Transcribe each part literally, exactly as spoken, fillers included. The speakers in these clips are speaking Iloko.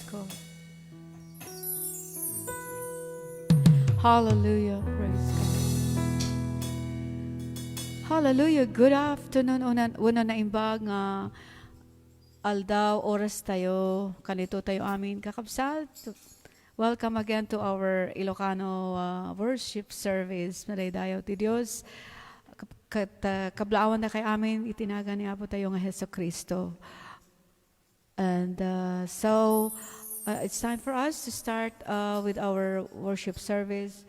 ko. Hallelujah. Praise God. Hallelujah. Good afternoon. Una, una naimbag nga aldaw, oras tayo. Kanito tayo amin, kakabsat. Welcome again to our Ilocano, uh, worship service. Madaydayaw ti Dios. Kat, uh, kablaawan na kay amin, itinaga ni Apo tayo nga Jesucristo. And, uh, so, uh, it's time for us to start, uh, with our worship service.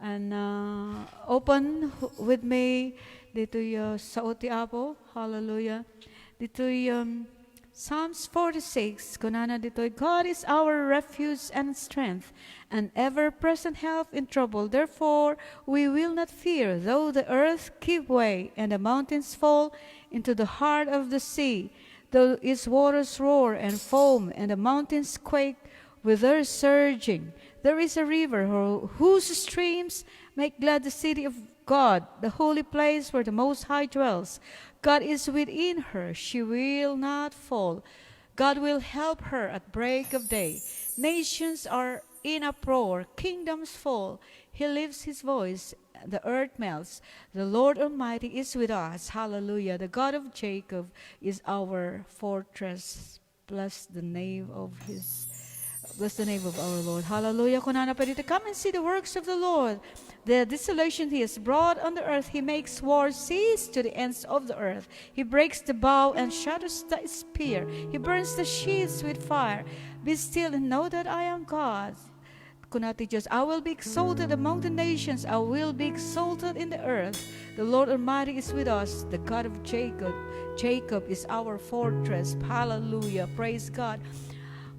And, uh, open w-, with me ditoy, uh, sao ti Apo. Hallelujah. Ditoy, um, Psalms forty-six, kunana ditoy, "God is our refuge and strength, an ever-present help in trouble. Therefore, we will not fear, though the earth give way and the mountains fall into the heart of the sea, though its waters roar and foam and the mountains quake with their surging. There is a river who-, whose streams make glad the city of God, the holy place where the Most High dwells. God is within her. She will not fall. God will help her at break of day. Nations are in uproar. Kingdoms fall. He lifts his voice. The earth melts. The Lord Almighty is with us." Hallelujah. The God of Jacob is our fortress. Bless the name of his, bless the name of our Lord. Hallelujah. Kunana pa dito, "Come and see the works of the Lord. The desolation he has brought on the earth. He makes war cease to the ends of the earth. He breaks the bow and shatters the spear. He burns the shields with fire. Be still and know that I am God." Kuna ti Dios, "I will be exalted among the nations. I will be exalted in the earth. The Lord Almighty is with us. The God of Jacob, Jacob is our fortress." Hallelujah. Praise God.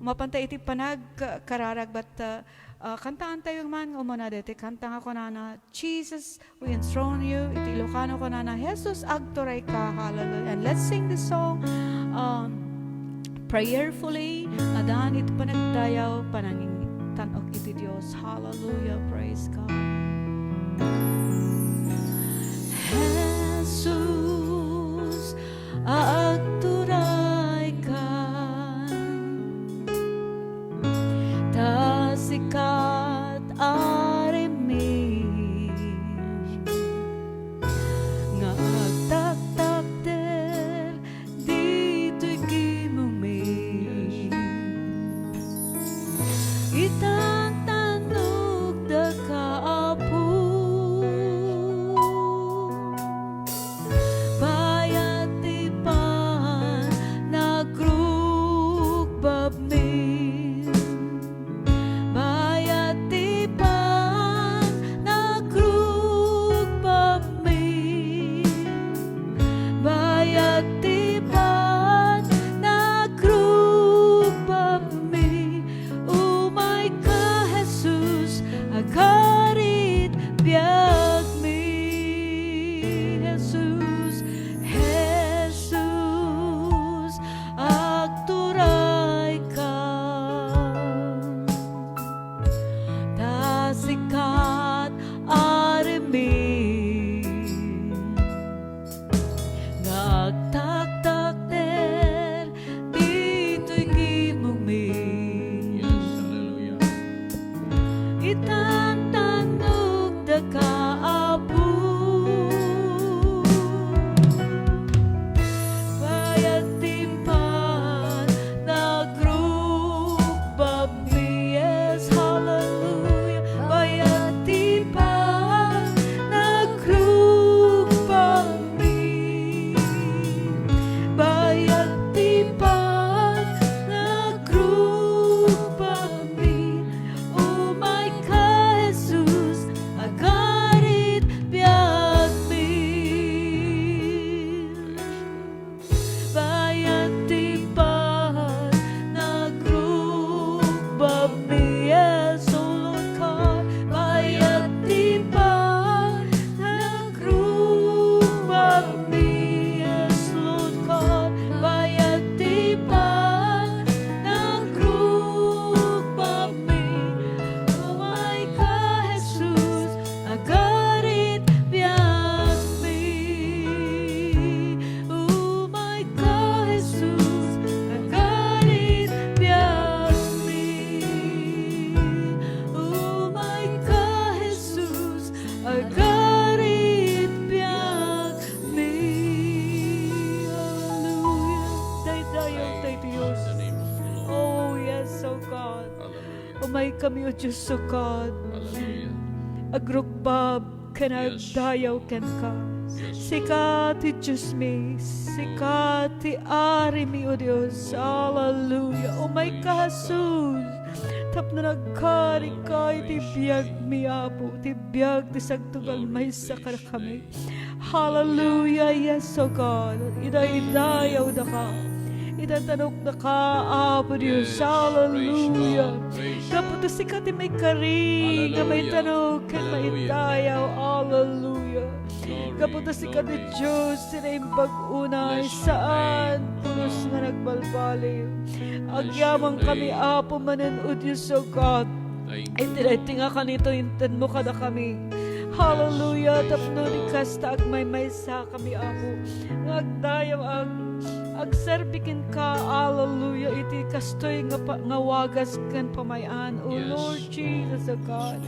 Mapanta iti panagkararag, but, uh, uh, kantaan tayo man nga umuna deti kanta nga kunana, "Jesus, we enthrone you." Iti Ilocano kunana, "Jesus, agturayka." Hallelujah. And let's sing this song, um, prayerfully, adan iti panagdayaw, panangitan-ok iti Dios. Hallelujah. Praise God. Jesus, agturaykan, ta sika ti arimmi nga agtaktakder ditoy gimongmi. Itan tannogdaka, Apo. Bayat ti panagrukbabmi. Bayat ti panagrukbabmi. Bayat ti panagrukbabmi. Umayka, Jesus, agarid biagmi. Jesus, Jesus, agturayka, ta sika ti arimmi nga agtak kami, O Dios, O God. Hallelujah. Agrukbab ken agdayaw kenka. Yes, Lord. Sika ti Diosmi, sika ti Arimi, O Dios. Hallelujah. Umayka, Jesus, tapno nagkarika iti biagmi, Apo, ti biag ti sagtugal maysa kadakami. Hallelujah, yes, O God. Idaydayawdaka. Itantanokdaka, Apo Dios. Yes, praise God, praise God. Hallelujah. Gapu ta sika ti maikari nga maitanok ken maidayaw. Hallelujah. Hallelujah. Gapu ta sika ti Dios ti naimbag unay, saan pulos nga nagbalbaliw. Agyamankami, Apo, manen, O Dios, O God. Iti daytoy nga kanito, intedmo kadakami. Hallelujah. Tapno di kasta, agmaymaysa kami, Apo, nga agdayaw, ag-, agserbi kenka, hallelujah, iti kastoy nga pa-, nga wagas ken pamay-an, O Lord Jesus, O God.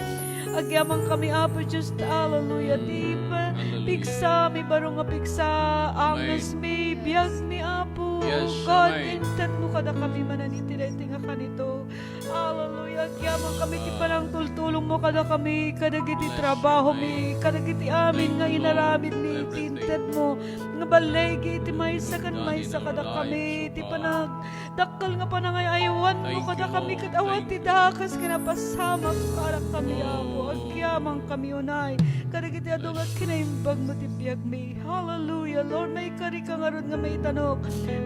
Agyamankami, Apo Dios, hallelujah, ti pa-, pigsami, baro nga pigsa, angesmi, biagmi, Apo, O God, intedmo kadakami manen iti daytoy nga kanito. Hallelujah. Agyamankami ti panangtultulongmo kadakami, kadagiti trabahomi, kadagiti amin nga inaramidmi, iti intedmo nga balligi iti maysa ken maysa kadakami, ti panagdakkel nga panangay-aywanmo kadakami, ket awan ti dakes nga napasamak kadakami, Apo. Agyamankami unay kadagiti adu nga kinaimbagmo ti biagmi. Hallelujah, Lord. Maikarika ngarud nga maitanok.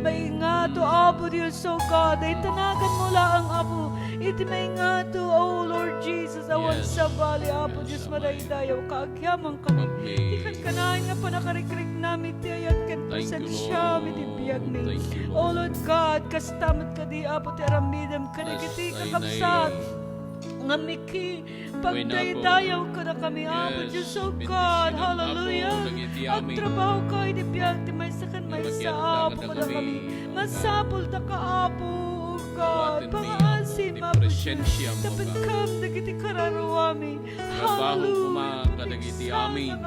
Maingato, Apo Dios, O God. Dayta naganmo laeng, Apo. Iti maingato, O Lord Jesus, awan sabali, Apo Dios, madaydayawka. Agyamankami. Ti kankanayon nga pannakarikriknami, ti ayat ken presensiam iti biagmi. O Lord God, kasta met kadi, Apo, ti aramidem kadagiti kakabsat nga miki- Pagdaydayaw kadakami, Apo Dios, O God. Hallelujah. Agtrabahoka iti biag ti maysa ken maysa, Apo, kadakami. Masapultaka, Apo, O God. Pangaasim, Apo Dios. Tapno kam dagiti kararuami. Hallelujah. Kadagiti amin,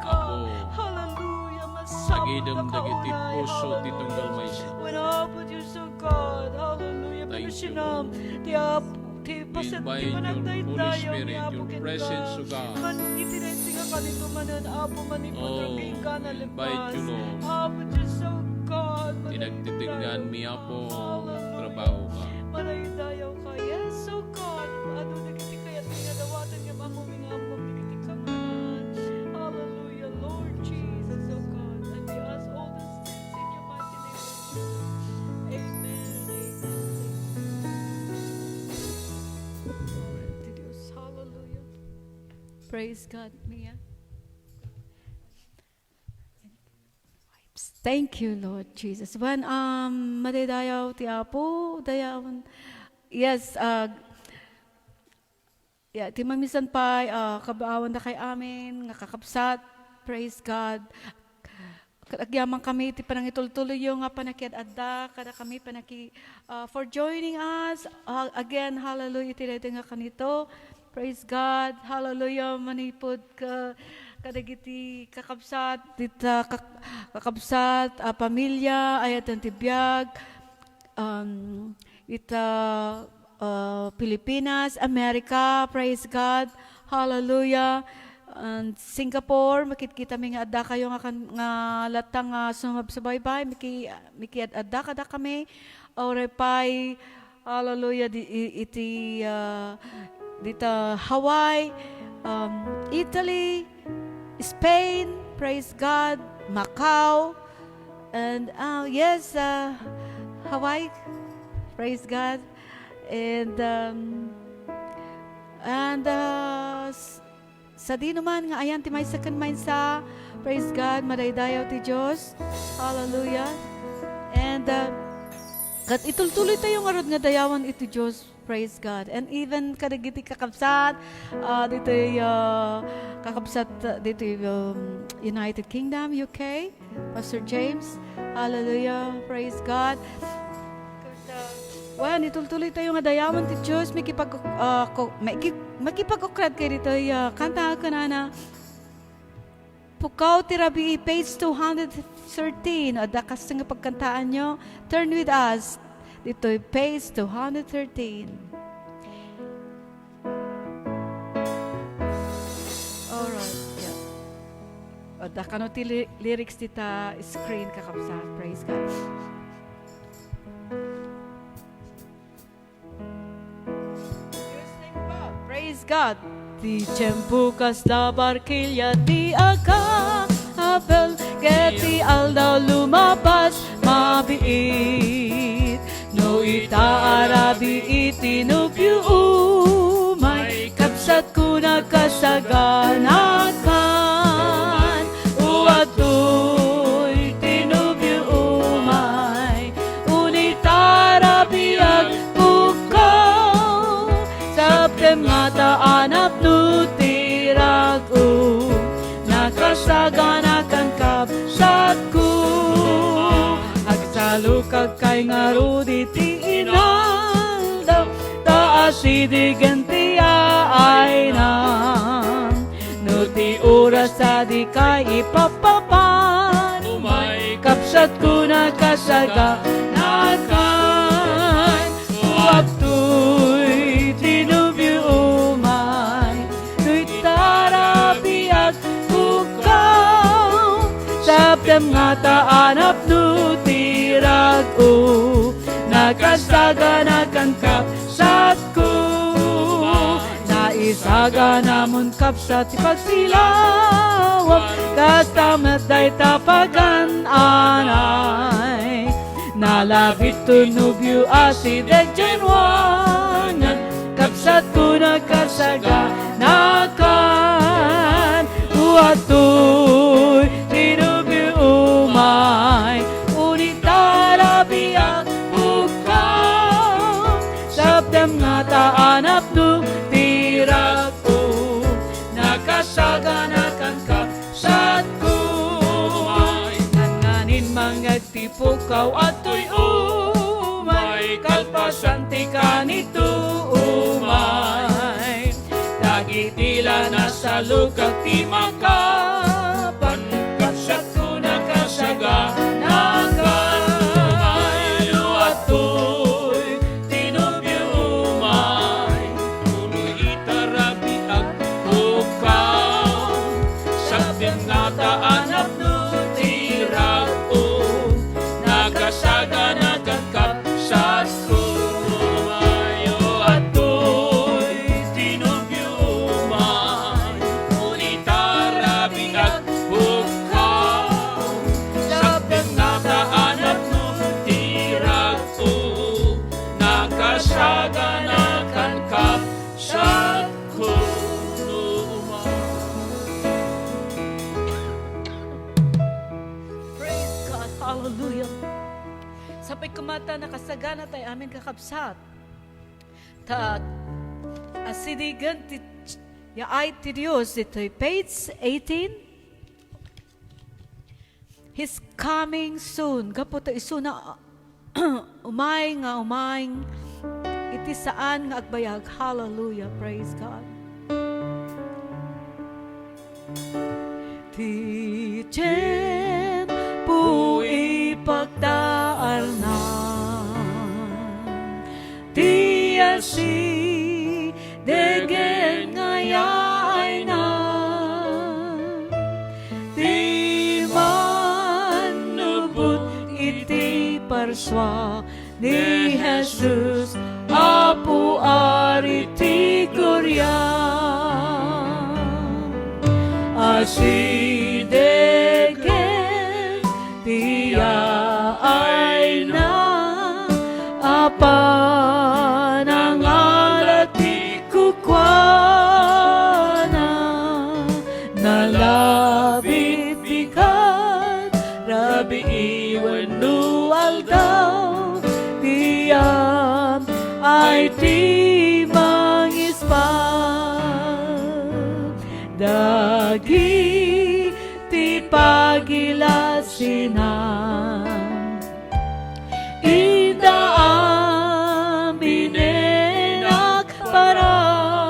Apo. Hallelujah. Masapultaka unay. Hallelujah. Wen, Apo Dios, O God. Hallelujah. Panasinam ti Apo. Ti paset ti panagdaydayaw ni Apo kenka. Manong iti daytoy nga kanito manen, Apo, manipud kenka nalpas. Apo Dios, O God, ti nagtitikngan mi, Apo, trabaho ka. Madaydayawka. Yes, O God. Adu dagiti kayat nga dawaten nga ammomi nga ammom dagiti kangatan. Hallelujah, Lord Jesus, O God. And we ask all these things in your mighty name. Amen. Amen. Glory to Dios. Hallelujah. Praise God, Mia. Thank you, Lord Jesus. Wen, um, madaydayaw ti Apo, dayaw. Yes, uh, Yeah, ti mamisan pay, ah, kabaawandakay amin nga kakabsat. Praise God. Ket agyamankami iti panangitultuloyyo nga pannakiad-adda kadakami, pannaki-, ah, for joining us, ah, again, hallelujah, iti daytoy nga kanito. Praise God. Hallelujah. Manipud ka-, kadagiti kakabsat, dita kak-, kakabsat, ah, pamilya, ayaten ti biag. Um, ita, uh, Pilipinas, America, praise God, hallelujah, and Singapore, makitkitami nga adda kayo nga kan-, nga latta nga sumabsubaybay, miki-, mikiad-adda kadakami, uray pay, hallelujah, di, i-, iti, uh, dita Hawaii, um, Italy, Spain, praise God, Macau, And, uh, yes, uh, Hawaii, praise God. And, um, and, uh, s-, sadino man nga ayan ti maysa ken maysa, praise God, madaydayaw ti Dios. Hallelujah. And, uh, ket itultuloytayo ngarud nga dayawen iti Dios. Praise God. And even kadagiti kakabsat, ah, ditoy, ah, kakabsat, ah, ditoy, um, United Kingdom, U K, Pastor James. Hallelujah. Praise God. Wen, itultuloytayo nga dayawen ti Dios, makipag-, ah, ko-, maki-, makipag-ukrad kay ditoy, ah, kanta a kunana, Pukaw ti Rabii, page two hundred thirteen. Adda kasta nga pagkantaanyo? Turn with us. Ditoy, page two hundred thirteen. Ta kano ti li-, lyrics dita screen, kakabsat. Praise God. Praise God. Ti tiempo kasla barkilla ti agkabel, ket ti aldaw lumabas mabiit. No ita a rabii ti nubio umay, kabsatko, nakasaganakan. O adtoy ti nubio umay, unita rabiag pukkaw. Saptem ngata a napno ti rag-o, nakasaganakan, kabsatko. Agsalukagkay ngarud iti inaldaw, ta asidegen ti yaayna. No ti oras ta dikay ipappapan, umay, kabsatko, nakasaganakan. O adtoy ti nubio umay, no ita rabiag pukkaw. Saptem ngata a napno ti rag-o, nakasaganakan, kabsatko. Naisaganamon, kabsat, ti pagsilawam, kasta met dayta pagan-anay. Nalabit ti nubio, asideg diay ruangan, kabsatko, nakasaganakan. O adtoy ti nubio umay, unita rabiag pukkaw. Saptem ngata a napno ti rag-o, nakasaganakan, kabsatko. Nganganin mangngeg ti pukkaw, adtoy umay, kalpasan ti kanito umay. Dagiti la nasalukag ti makapan, kabsatko, nakasaganakan. O adtoy ti nubio umay, no ita rabiag pukkaw. Saptem ngata a napno ti rag-o, nakasaganakan, kabsatko. O adtoy ti nubio umay, unita rabiag pukkaw. Saptem ngata a napno ti rag-o, nakasaganakan, kabsatko. Praise God. Hallelujah. Sapay koma ta nakasagana tay amin, kakabsat. Ta asidegen ti yaay ti Dios ditoy page eighteen. He's coming soon. Gapu ta isuna umay nga umay iti saan nga agbayag. Hallelujah. Praise God. Ti tiempo ipagtaarna, ti asidegen nga yaayna, ti mannubot iti parsua ni Jesus, Apo, Ari ti gloria. Asidegen ti yaayna a panangalati kukuana. Nalabit bigat, rabii wenno aldaw, ti am-ay ti mangispan. Dagiti pagilasinan, inda aminen agparang.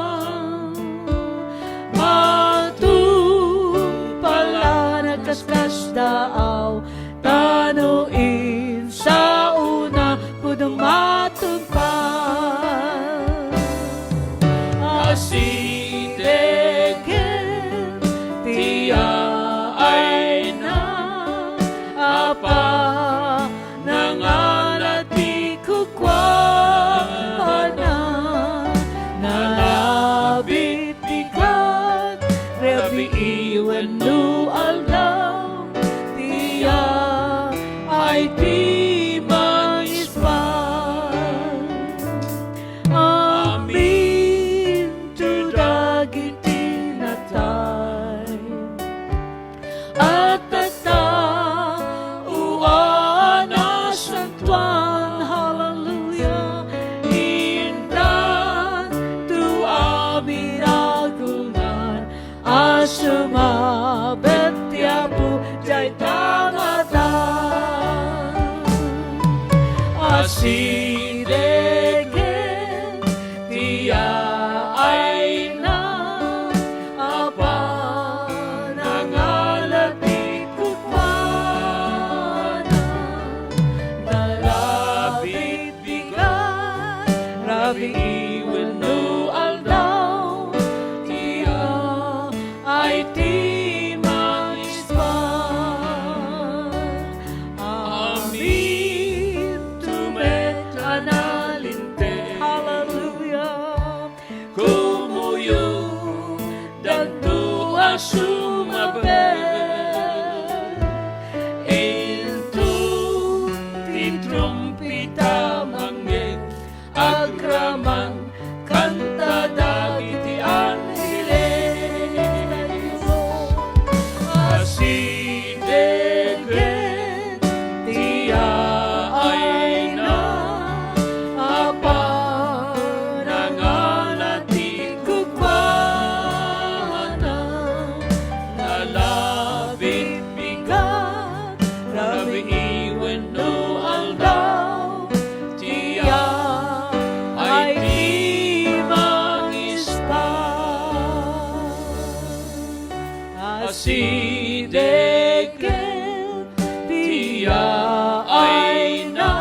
Matungpalan a kaskasdaaw, ta no insaona, pudno matungpal. Asidegen ti yaay Sidegen ti yaayna a panangalati kenkuana. Nalabit bigat, rabii wenno aldaw, ti yaay ti mangispan. Amin to met a nalinteg. Hallelujah. Kumuyogdanto a sumabel. Inton ti trumpeta mangngeg, agraman kanta dagiti angheles. Asidegen ti yaayna a panangalati kenkuana. Nalabit bigat, rabii wenno aldaw, ti yaay ti mangispan. Asidegen ti yaayna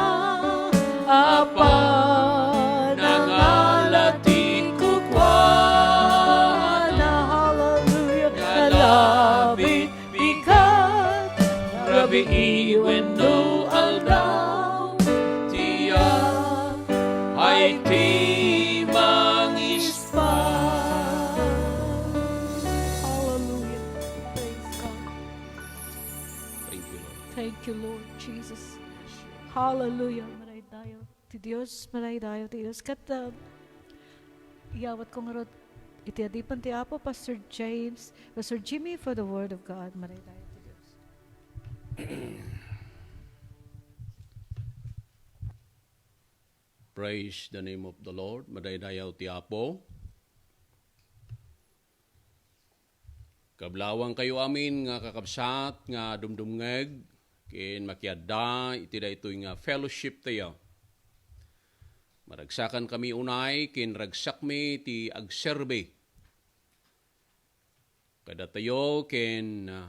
a panangalati kenkuana. Hallelujah. Nalabit bigat, rabii wenno aldaw, ti yaay ti mangispan. Hallelujah. Praise God. Thank you, Lord. Thank you, Lord Jesus. Hallelujah. Madaydayaw ti Dios, madaydayaw ti Dios. Ket, uh, iyawatko ngarud iti adipen ti Apo, Pastor James, Pastor Jimmy, for the word of God. Madaydayaw ti Dios. Praise the name of the Lord. Madaydayaw ti Apo. Kablawangkayo amin nga kakabsat nga dumdumngeg ken makiadda iti daytoy nga fellowship tayo. Maragsakankami unay ken ragsakmi ti agserbi kadatayo ken, ah,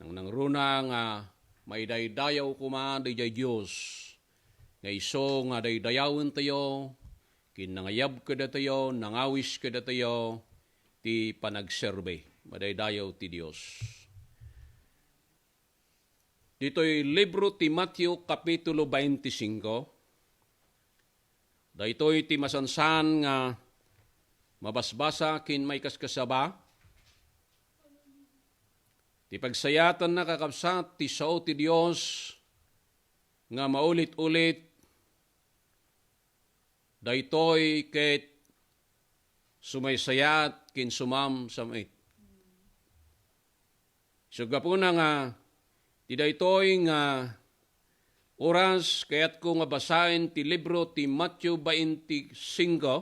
nangnangruna nga maidaydayaw koma daydiay Dios nga isu nga daydayawentayo ken nangayab kadatayo, nangawis kadatayo ti panagserbi. Madaydayaw ti Dios. Ditoy libro ti Mateo, Kapitulo twenty-five, daytoy ti masansan nga mabasbasa ken maikaskasaba. Ti pagsayatanna, kakabsat, ti sao ti Dios nga maulit-ulit, daytoy ket sumaysayat ken sumamsam-it. Isu gapuna nga ti daytoy nga oras, kayatko nga basaen ti libro ti Mateo twenty-five,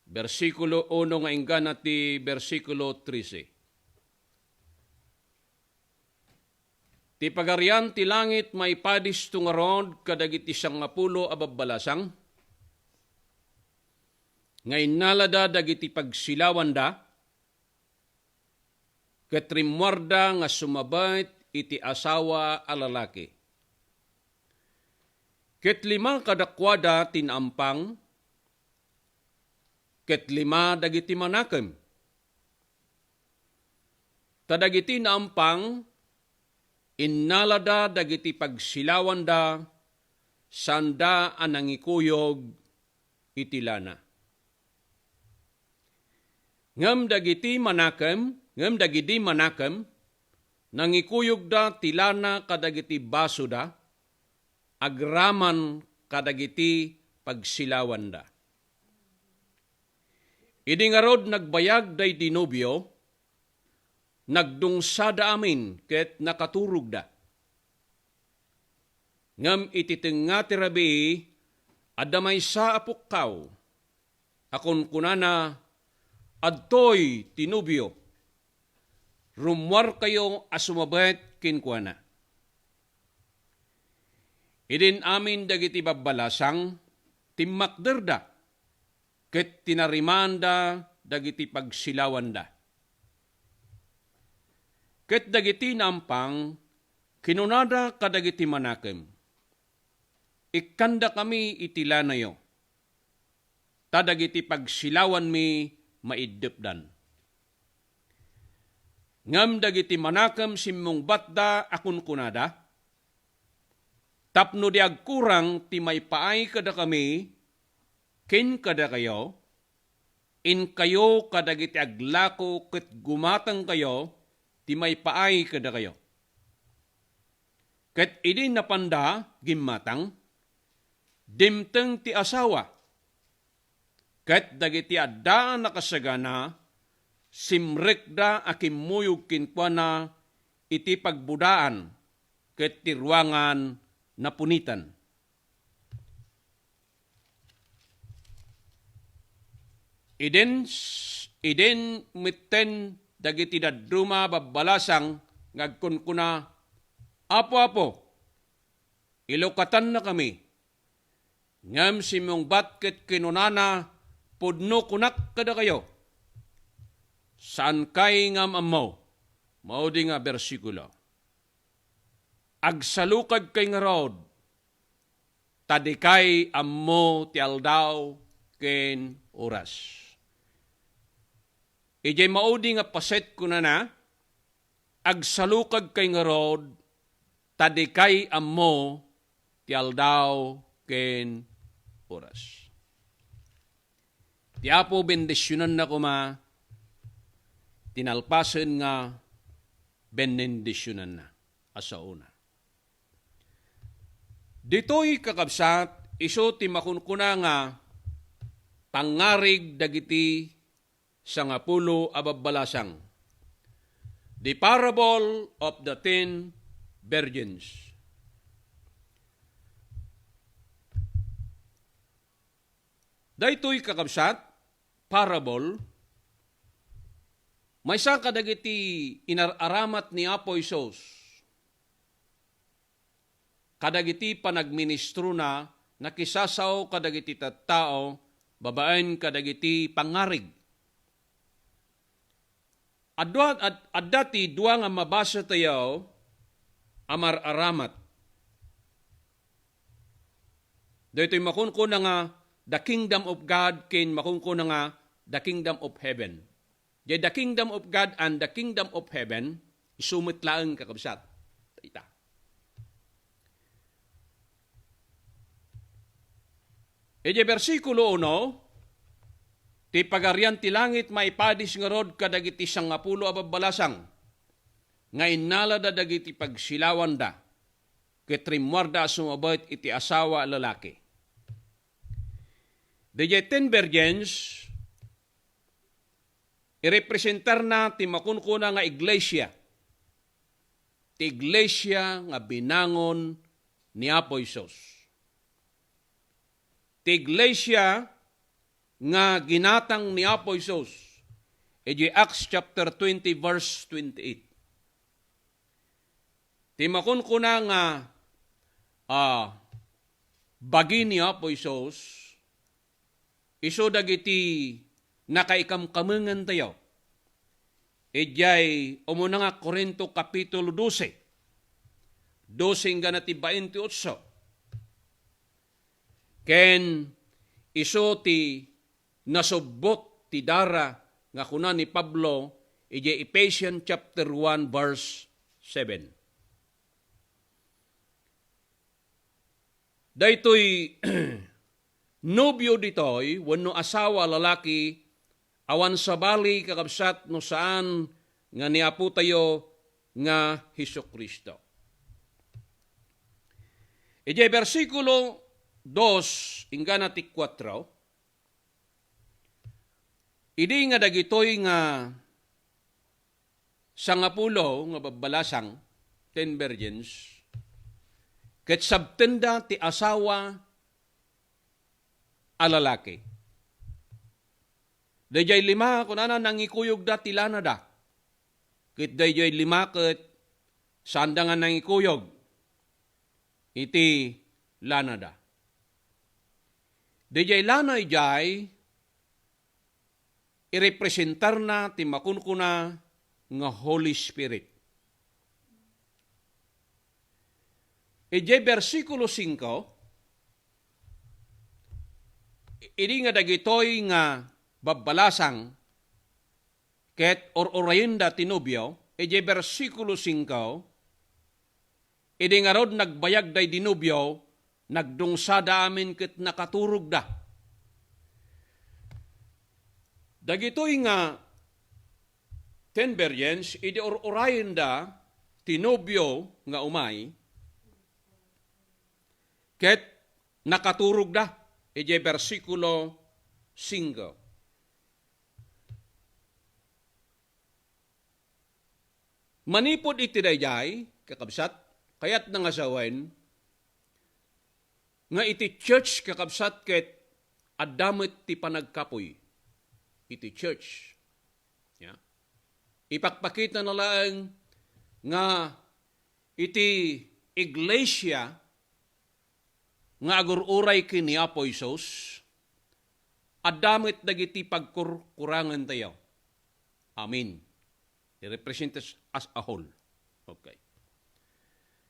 bersikulo uno nga inggana ti bersikulo trese. Ti Pagarian ti langit maipadisto ngarud kadagiti sangapulo a babbalasang nga innalada dagiti pagsilawanda, ket rimmuarda nga sumabet iti asawa a lalaki. Ket lima kadakuada ti naampang, ket lima dagiti manakem. Ta dagiti naampang, innalada dagiti pagsilawanda, saanda a nangikuyog iti lana. Ngem dagiti manakem, ngem dagidi manakem, nangikuyogda ti lana kadagiti basoda, agraman kadagiti pagsilawanda. Idi ngarud nagbayag daydi nobio, nagdungsada amin ket nakaturogda. Ngem iti tengnga ti rabii, adda maysa a pukkaw a kunkunana, "Adtoy ti nobio, rummuarkayo a sumabet kenkuana." Idin amin dagiti babbalasang, timmakderda, ket tinarimaanda dagiti pagsilawanda. Ket dagiti naampang, kinunada kadagiti manakem, "Ikkandakami iti lanayo, ta dagiti pagsilawanmi maiddepdan." Ngem dagiti manakem simmungbatda a kunkunada, "Tapno di agkurang ti maipaay kadakami ken kadakayo, inkayo kadagiti aglako ket gumatangkayo ti maipaay kadakayo." Ket idi napanda gimmatang, dimteng ti asawa, ket dagiti adda a nakasagana, simrekda a kimmuyog kenkuana iti pagbudaan ket ti ruangan napuniten. Idin, idin metten dagiti dadduma a babbalasang nga agkunkuna, "Apo, Apo, ilukatannakami." Ngem simmungbat ket kinunana, "Pudno kunak kadakayo, saankay nga am-ammo." Maudi nga bersikulo. Agsalukadkay ngarud, ta dikay ammo ti aldaw ken oras. Idiay maudi nga paset kunana, "Agsalukadkay ngarud, ta dikay ammo ti aldaw ken oras." Ti Apo bendisionanna koma ti nalpasen nga benendisionanna a saona. Ditoy, kakabsat, isu ti makunkuna nga pangngarig dagiti sangapulo a babbalasang. The parable of the ten virgins. Daytoy, kakabsat, parable, maysa kadagiti inar-aramat ni Apo Jesus kadagiti panagministrona, nakisasao kadagiti tattao babaen kadagiti pangngarig. Adda, ad-, adda ti dua nga mabasatayo a mar-aramat. Daytoy makunkuna nga the kingdom of God ken makunkuna nga the kingdom of heaven. Diay the kingdom of God and the kingdom of heaven, isu met laeng, kakabsat. Ita. Idiay bersikulo uno, ti Pagarian ti Langit maipadis ngarud kadagiti sangapulo a babbalasang nga innalada dagiti pagsilawanda ket rimmuarda a sumabet iti asawa a lalaki. Didiay ten virgins, irepresentarna ti makunkuna nga iglesia. Ti iglesia nga binangon ni Apo Jesus. Ti iglesia nga ginatang ni Apo Jesus. Idiay Acts chapter twenty, verse twenty-eight. Ti makunkuna nga, ah, bagi ni Apo Jesus, isu dagiti nakaikamkamengentayo. Idiay umuna nga Corinto Kapitulo dose, dose inggana ti baintiotso. Ken isu ti nasubbot ti dara nga kuna ni Pablo idiay Ephesians chapter one, verse seven. Daytoy nobio ditoy wenno asawa a lalaki, awan sabali, kakabsat, no saan nga ni Apotayo nga Jesu-Cristo. Idiay bersikulo dos inggana ti kuatro, idi nga dagitoy nga sangapulo nga babbalasang, ten virgins, ket sabtenda ti asawa a lalaki. Daydiay lima, kunana, nangikuyogda ti lanada. Ket daydiay lima ket saanda nga nangikuyog iti lanada. Daydiay lana idiay, irepresentarna ti makunkuna nga Holy Spirit. Idiay bersikulo singko, idi nga dagitoy nga babbalasang ket ur-urayenda ti nobio, idiay bersikulo singko, idi ngarud nagbayag daydi nobio, nagdungsada amin ket nakaturogda. Dagitoy nga ten virgins, idi ur-urayenda ti nobio nga umay, ket nakaturogda, idiay bersikulo singko. Manipud iti daydiay, kakabsat, kayatna nga sawen nga iti church, kakabsat, ket adda met ti panagkapuy iti church. Ya. Ipakpakitana laeng nga iti iglesia nga agur-uray ken ni Apo Jesus, adda met dagiti pagkurkurangantayo. Amen. It represents as a whole. Okay.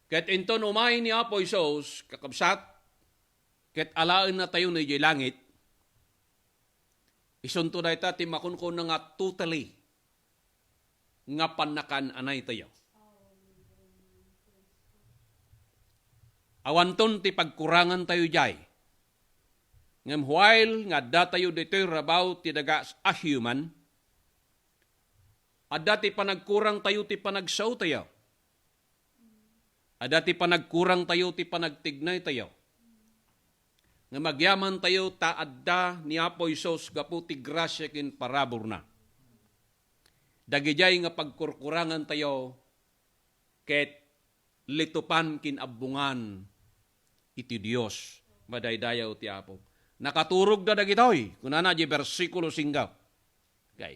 Ket inton umay ni Apo Jesus, kakabsat, ket alaennatayo idiay langit, isunto dayta ti makunkuna nga totally nga pannakaan-anaytayo. Awanton ti pagkurangantayo idiay. Ngem while nga addatayo ditoy rabaw ti daga a human, adda ti panagkurangtayo ti panagsaotayo. Adda ti panagkurangtayo ti panagtignaytayo. Ngem agyamantayo ta adda ni Apo Jesus gapu ti grasia ken paraburna. Dagidiay nga pagkurkurangantayo ket litupan ken abbongan iti Dios. Madaydayaw ti Apo. Nakaturogda dagitoy, kunana di bersikulo singko. Okay.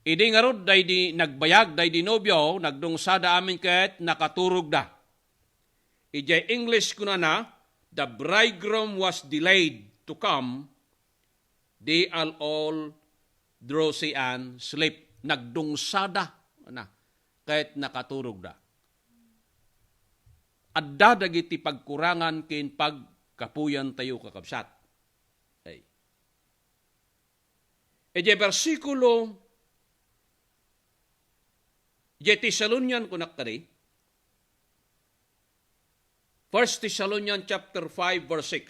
Idi ngarud daydi nagbayag daydi nobio, nagdungsada amin ket nakaturogda. Idiay English kunana, "The bridegroom was delayed to come, they are all drowsy and sleep." Nagdungsada na, ket nakaturogda. Adda dagiti pagkurangan ken pagkapuyantayo, kakabsat. Okay. Idiay bersikulo, idiay Thessalonian, kunak kadi, First Thessalonians chapter five, verse six.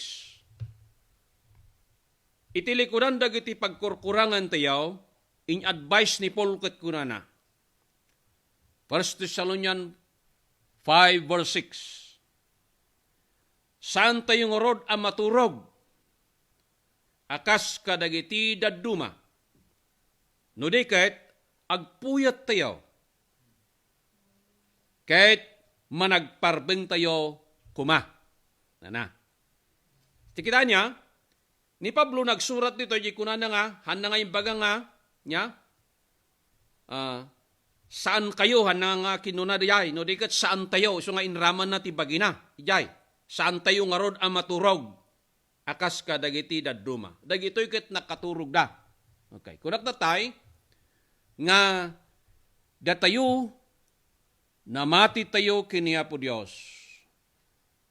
Iti likudan dagiti pagkurkurangantayo, in-advise ni Paul ket kunana, First Thessalonians five, verse six, "Saantayo ngarud a maturog a kas kadagiti dadduma. No di ket, agpuyattayo, ket managparbengtayo koma." Nana. Ti kita niya, ni Pablo nagsurat dito, di kunana nga, hanna nga imbaga nga, niya, ah, "Saan kayo," hanna nga kinuna diay, no di ket, "Saan tayo," isu nga inramanna ti bagina, diay, "Saan tayo ngarud a maturog a kas kadagiti dadduma." Dagitoy ket nakaturogda. Okay, kunak datay nga datayo, namati tayo ken ni Apo Dios.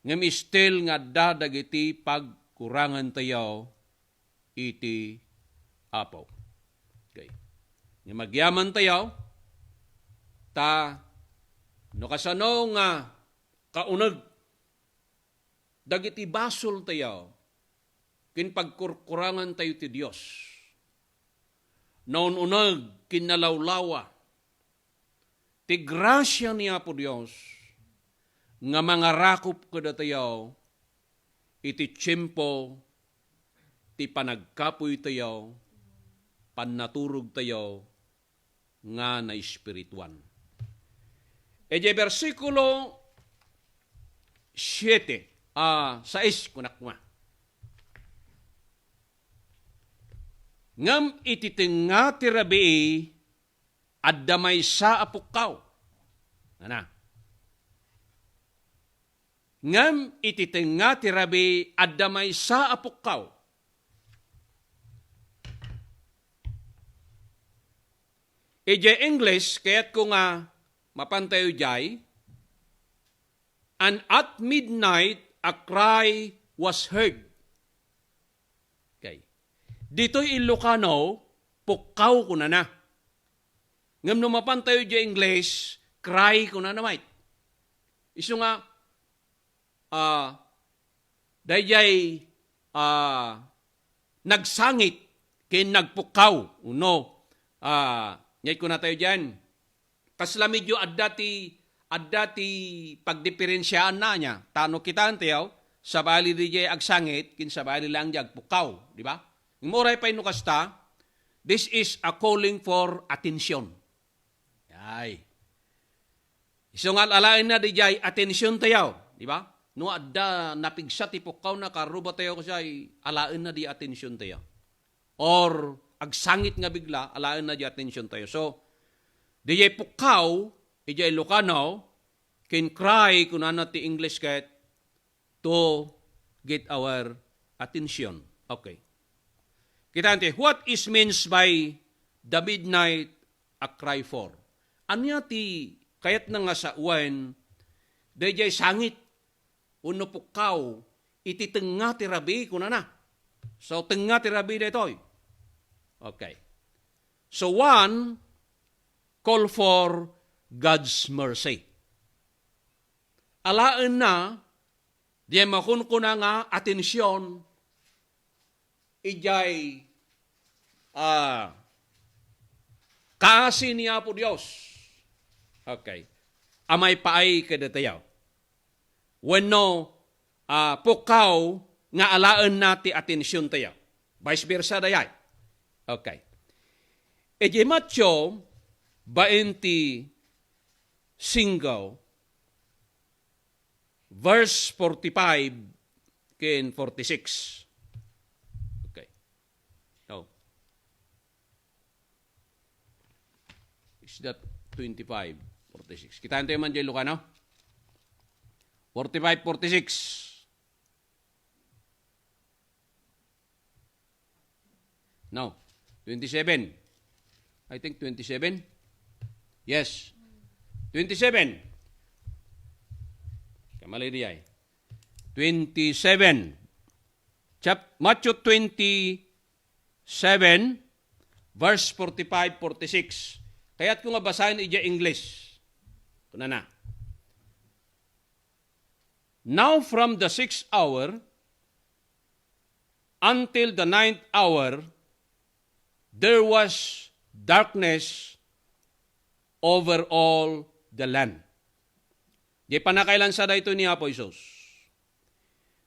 Ngem still nga adda dagiti pagkurangantayo iti Apo. Okay. Ngem agyamantayo, ta no kasano nga kauneg dagiti basoltayo ken pagkurkurangantayo ti Dios. Naun-uneg ken nalawlawa ti grasia ni Apo Dios nga mangarakop kadatayo iti tiempo ti panagkapuytayo, pannaturogtayo nga naespirituan. Idiay bersikulo siete, ah, sais, kunak koma. "Ngem iti tengnga ti rabii, adda maysa a pukkaw." Ana. Ngem iti tengnga ti rabii, adda maysa a pukkaw. Idiay English, kayatko nga mapantayo idiay, "And at midnight a cry was heard." Okay. Ditoy Ilocano, pukkaw kunana. Ngem no mapantayo idiay English, cry kunana met. Isu nga, ah, daydiay, ah, nagsangit ken nagpukkaw, wenno, ah, ania ti kunatayo diay? Kasla medyo adda ti, adda ti pagdiperensiaanna ania. Ta no kitaentayo, sabali daydiay agsangit, ken sabali laeng diay agpukkaw, di ba? Uray pay no kasta, this is a calling for attention. Ay. Isu nga alaenna daydiay atensiontayo, di ba? No adda napigsa ti pukkawna, karrubatayo kasi ay alaenna di atensiontayo. Or agsangit nga bigla, alaenna di atensiontayo. So, daydiay pukkaw, idiay Ilocano, ken cry, kunana ti English ket, to get our attention. Okay. Kitaentayo, what is means by the midnight a cry for? Ania ti kayatna nga sawen daydiay sangit wenno pukkaw iti tengnga ti rabii, kunana? So, tengnga ti rabii daytoy. Okay. So, one, call for God's mercy. Alaenna diay makunkuna nga atension idiay, ah, kaasi ni Apo Dios. Okay. A maipaay kadatayo. Wenno, ah, pukkaw nga alaenna ti atensiontayo. Vice versa dayay. Okay. Idiay Mateo bainti singko, verse forty-five ken forty-six. Okay. No. Is that twenty-five, forty-six? Kitaentayo man diay Ilocano? Forty-five, forty-six. No. Twenty-seven. I think twenty-seven. Yes. Twenty-seven. Kamali diay. Twenty-seven. Chap-, Matthew twenty-seven, verse forty-five, forty-six. Kayatko nga basaen idiay English. Kunana. Now from the sixth hour until the ninth hour, there was darkness over all the land. Diay pannakailansa daytoy ni Apo Jesus.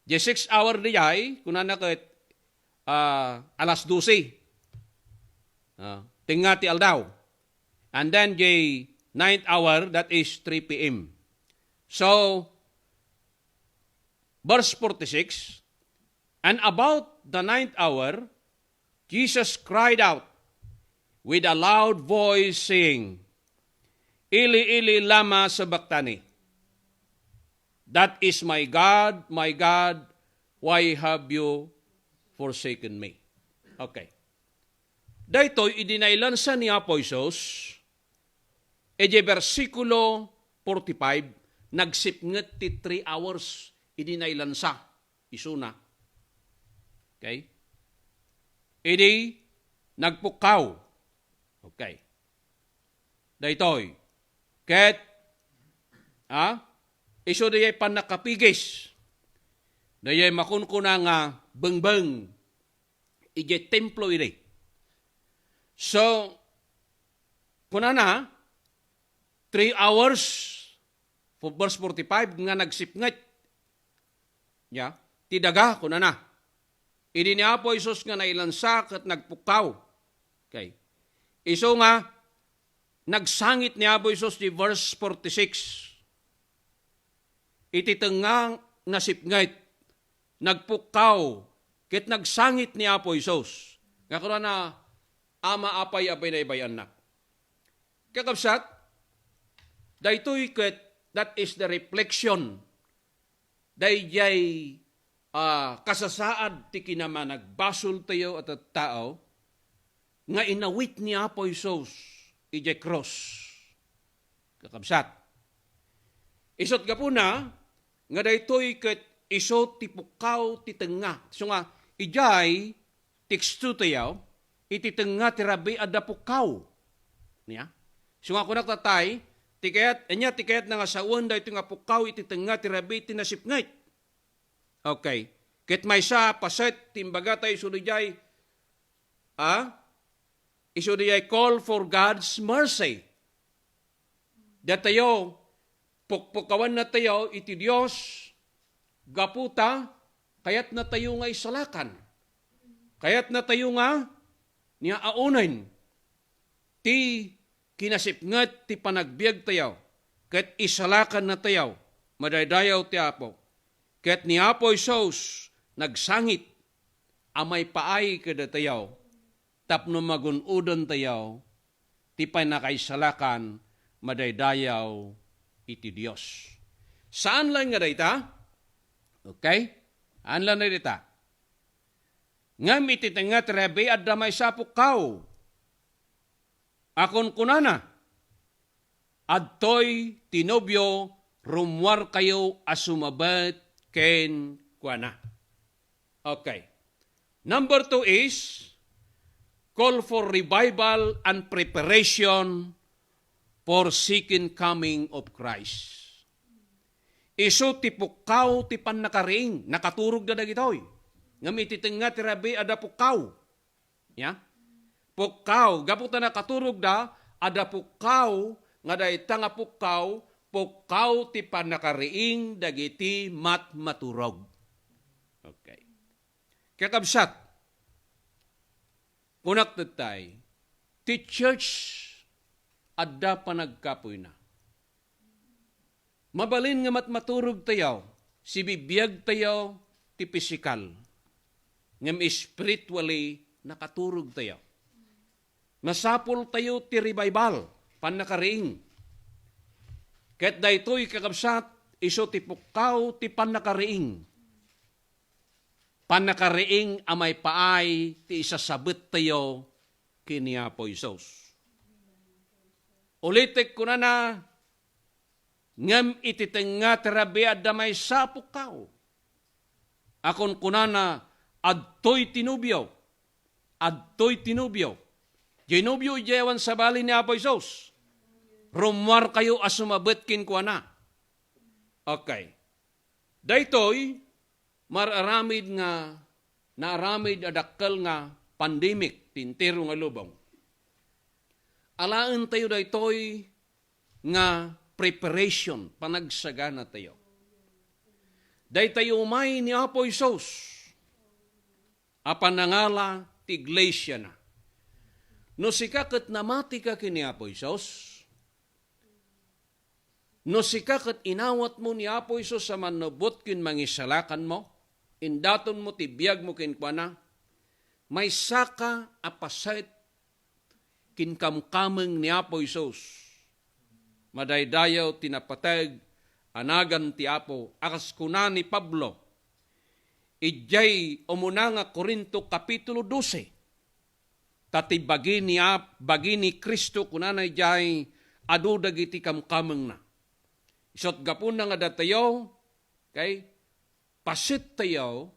Diay six hour diay, kunana ket, ah, alas dose. Ah, tengnga ti aldaw. And then diay ninth hour, that is three P M. So, verse forty-six, "And about the ninth hour, Jesus cried out with a loud voice, saying, 'Eli, Eli, lama sabachthani?' That is, 'My God, my God, why have you forsaken me?'" Okay. Daytoy idi nailansa ni Apo Jesus, idiay bersikulo forty-five, nagsipnget ti three hours idi nailansa isuna. Okay? Idi nagpukkaw. Okay. Daytoy. Ket, ah, isu dayay pannakapigis. Dayay makunkuna nga bengbeng idiay templo idi. So, kunana, three hours, for verse forty-five, nga nagsipnget. Ya, ti daga, kunana. Idi ni Apo Jesus nga nailansa ket nagpukkaw. Okay. Isu nga, nagsangit ni Apo Jesus ti verse forty-six. Iti tengnga nasipnget, nagpukkaw, ket nagsangit ni Apo Jesus. Nga kunana, "Ama, apay a binaybay-annak?" Kakabsat, daytoy ket, that is the reflection daydiay, ah, kasasaad ti kinamanagbasoltayo a tattao nga inawit ni Apo Jesus idiay krus. Kakabsat, isut' gapuna nga daytoy ket isu ti pukkaw ti tengnga. So nga, idiay tekstotayo, iti tengnga ti rabii adda pukkaw. Nia? So nga kunak tatay, ti kayat, ania ti kayatna nga sawen daytoy nga pukkaw iti tengnga ti rabii ti nasipnget? Okay. Ket maysa, paset ti imbagatayo isu diay, a? Isu diay call for God's mercy. Datayo, pukpukawannatayo iti Dios, gapu ta kayatnatayo nga isalakan. Kayatnatayo nga nia aonen ti kinasipnget ti panagbiagtayo, ket isalakannatayo, madaydayaw ti Apo. Ket ni Apo Jesus nagsangit a maipaay kadatayo tapno magun-odantayo ti pannakaisalakan madaydayaw iti Dios. Saan laeng nga dayta? Okay? Saan laeng nga dayta? Ngem iti tengnga ti rabii adda maysa a pukkaw a kunkunana, "Adtoy ti nobio, rummuarkayo a sumabet kenkuana." Okay. Number two is call for revival and preparation for second coming of Christ. Isu ti pukkaw ti pannakariing, nakaturogda dagitoy. Ngem iti tengnga ti rabii adda pukkaw. Ya? Pukkaw, gapu ta nakaturogda, adda pukkaw, nga dayta nga pukkaw, pukkaw ti pannakariing dagiti matmaturog. Okay. Kakabsat, kunak tattay, ti church adda panagkapuyna. Mabalin nga matmaturogtayo, sibibiagtayo ti pisikal, ngem spiritually nakaturogtayo. Masapultayo ti revival, pannakariing. Ket daytoy, kakabsat, isu ti pukkaw ti pannakariing. Pannakariing a maipaay ti isasabettayo ken ni Apo Jesus. Ulitek, kunana, ngem iti tengnga ti rabii adda maysa a pukkaw a kunkunana, "Adtoy ti nobio, adtoy ti nobio." Diay nobio idiay awan sabali ni Apo Jesus. Rummuarkayo a sumabet kenkuana. Okay. Daytoy, mar-aramid nga, naaramid a dakkel nga pandemic ti entero nga lubong. Alaentayo daytoy nga preparation, panagsaganatayo. Daytayo umay ni Apo Jesus a panangala ti iglesiana. No sika ket namatika ken ni Apo Jesus, no sika ket inawatmo ni Apo Jesus a mannubot ken mangisalakanmo, indatonmo ti biagmo kenkuana, maysaka a paset ken kamkameng ni Apo Jesus. Madaydayaw ti napateg a nagan ti Apo, a kas kuna ni Pablo idiay umuna nga Corinto, Kapitulo dose. Ta ti bagi ni Ap-, bagi ni Cristo, kunana idiay, adu dagiti kamkamengna. Isut' gapuna nga datayo, okay, pasettayo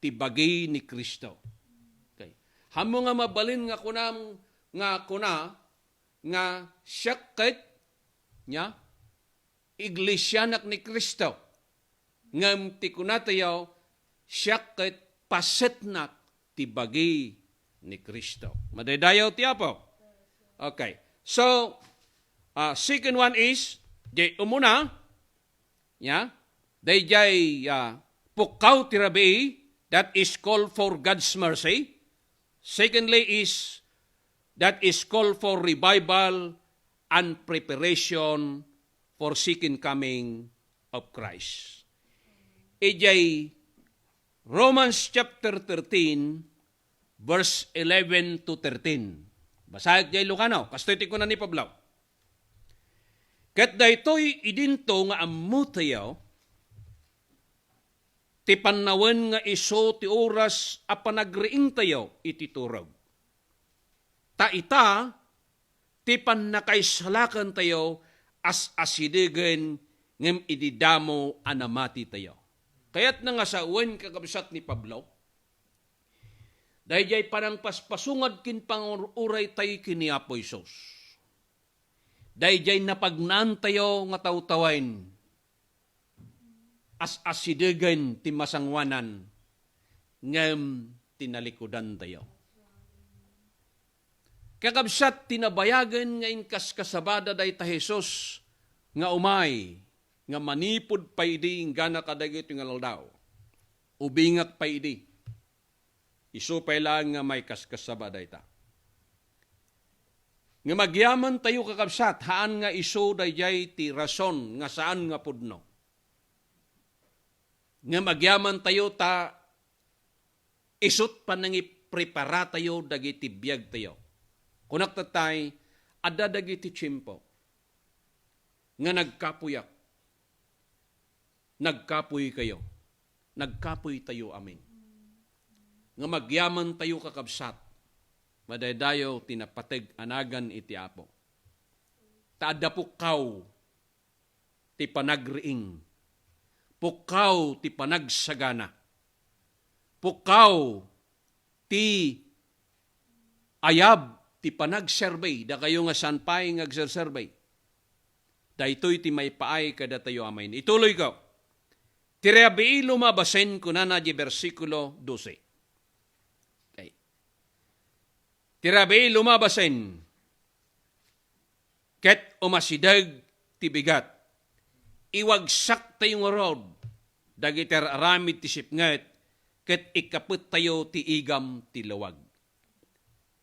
ti bagi ni Cristo. Okay. Hammo nga mabalin nga kunam-, nga kuna, nga siak ket, nia, iglesianak ni Cristo. Ngem ti kunatayo, siak ket pasetnak ti bagi ni Cristo. Madaydayaw ti Apo. Okay. So, uh, second one is, di umuna, yeah, daydiay, uh, pukkaw ti rabii, that is call for God's mercy. Secondly is, that is call for revival and preparation for second coming of Christ. Idiay Romans chapter thirteen, verse eleven to thirteen. Basaek diay Lucano, kastoy ti kuna ni Pablo. Ket daytoy idinto nga ammotayo, ti pannawen nga isu ti oras a panagriingtayo iti turog. Ta ita, ti pannakaisalakantayo as-asidegen ngem idi damo a namatitayo. Kayatna nga sawen, kakabsat, ni Pablo, daydiay panangpaspasungad ken pangur-uraytayo ken ni Apo Jesus. Daydiay napagnaantayo nga tawtawen, as-asidegen ti masangoanan ngem ti nalikudantayo. Kakabsat, ti nabayagen nga inkaskasabada dayta Jesus nga umay nga manipud pay idi inggana kadagiti nga aldaw. Ubingak pay idi. Isu pay laeng nga maikaskasaba dayta. Ngem agyamantayo, kakabsat, haan nga isu daydiay ti rason nga saan nga pudno. Ngem agyamantayo ta isut' panangipreparatayo dagiti biagtayo. Kunak tattay, adda dagiti tiempo nga nagkapuyak. Nagkapuy kayo. Nagkapuy tayo amin. Nga magyaman tayo, kakabsat. Madaydayaw ti napateg a nagan iti Apo. Ta adda pukkaw ti panagriing. Pukkaw ti panagsagana. Pukkaw ti ayab ti panagserbi, dakayo nga saan pay nga agserserbi. Daytoy ti maipaay kadatayo amin. Ituloyko. Ti rabii lumabasen, kunana di bersikulo dose. Okay. Ti rabii lumabasen, ket umasideg ti bigat. Iwagsaktayo ngarud dagiti ar-aramid ti sipnget, ket ikkapettayo ti igam ti lawag.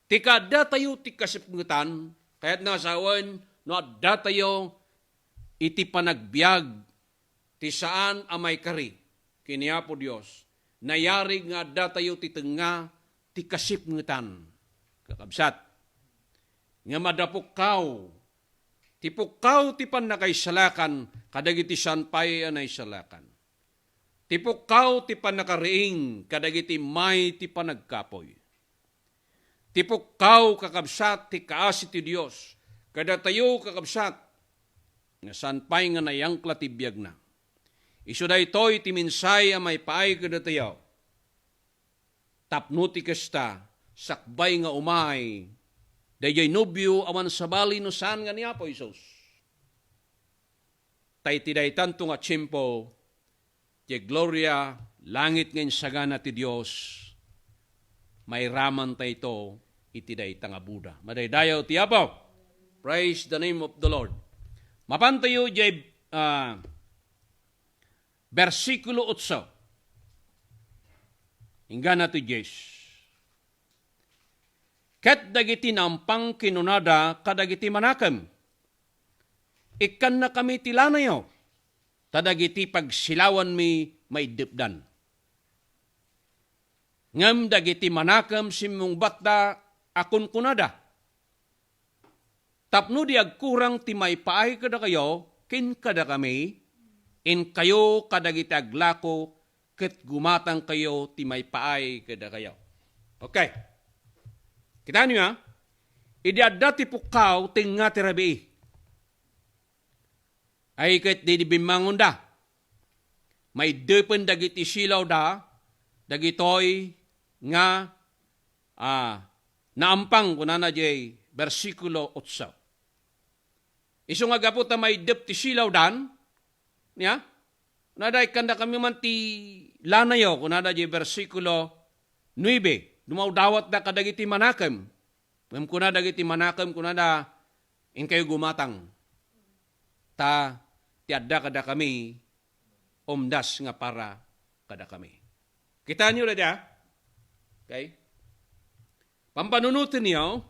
Ti kaaddatayo ti kasipngetan, kayatna a sawen no addatayo iti panagbiag ti saan a maikari ken ni Apo Dios, nayarig nga addatayo ti tengnga ti kasipngetan, kakabsat. Ngem adda pukkaw, ti pukkaw ti pannakaisalakan kadagiti saan pay a naisalakan. Ti pukkaw ti pannakariing kadagiti may ti panagkapuy. Ti pukkaw, kakabsat, ti kaasi ti Dios kadatayo, kakabsat, nga saan pay nga nayangkla ti biagna. Isu daytoy ti mensahe a maipaay kadatayo. Tapno ti kasta, sakbay nga umay daydiay nobio, awan sabali no saan nga ni Apo Jesus. Ta iti daytanto nga tiempo, ti gloria, langit nga insagana ti Dios, mairamantayto iti dayta nga boda. Madaydayaw ti Apo. Praise the name of the Lord. Mapantayo diay, ah, bersikulo otso. Inggana ti dies. Ket dagiti naampang kinunada kadagiti manakem, "Ikkannakami ti lanayo, ta dagiti pagsilawanmi maiddepdan." Ngem dagiti manakem simmungbatda a kunkunada, "Tapno di agkurang ti maipaay kadakayo ken kadakami, inkayo kadagiti aglako ket gumatangkayo ti maipaay kadakayo." Okay. Kitaenyo, a? Idi adda ti pukkaw, tengnga ti rabii. Ay ket di, di bimmangonda. Maiddepen dagiti silawda, dagitoy nga, ah, naampang, kunana diay bersikulo otso. Isu nga gapu ta maiddep ti silawdan, nia? Kunada, "Ikkannakami man ti lanayo," kunada diay bersikulo nuebe. Dumawdawatda kadagiti manakem. Ngem kuna dagiti manakem, kunada, "Inkayo gumatang, ta ti adda kadakami, umdas nga para kadakami." Kitaenyo dayta? Okay? Pampanunotenyo,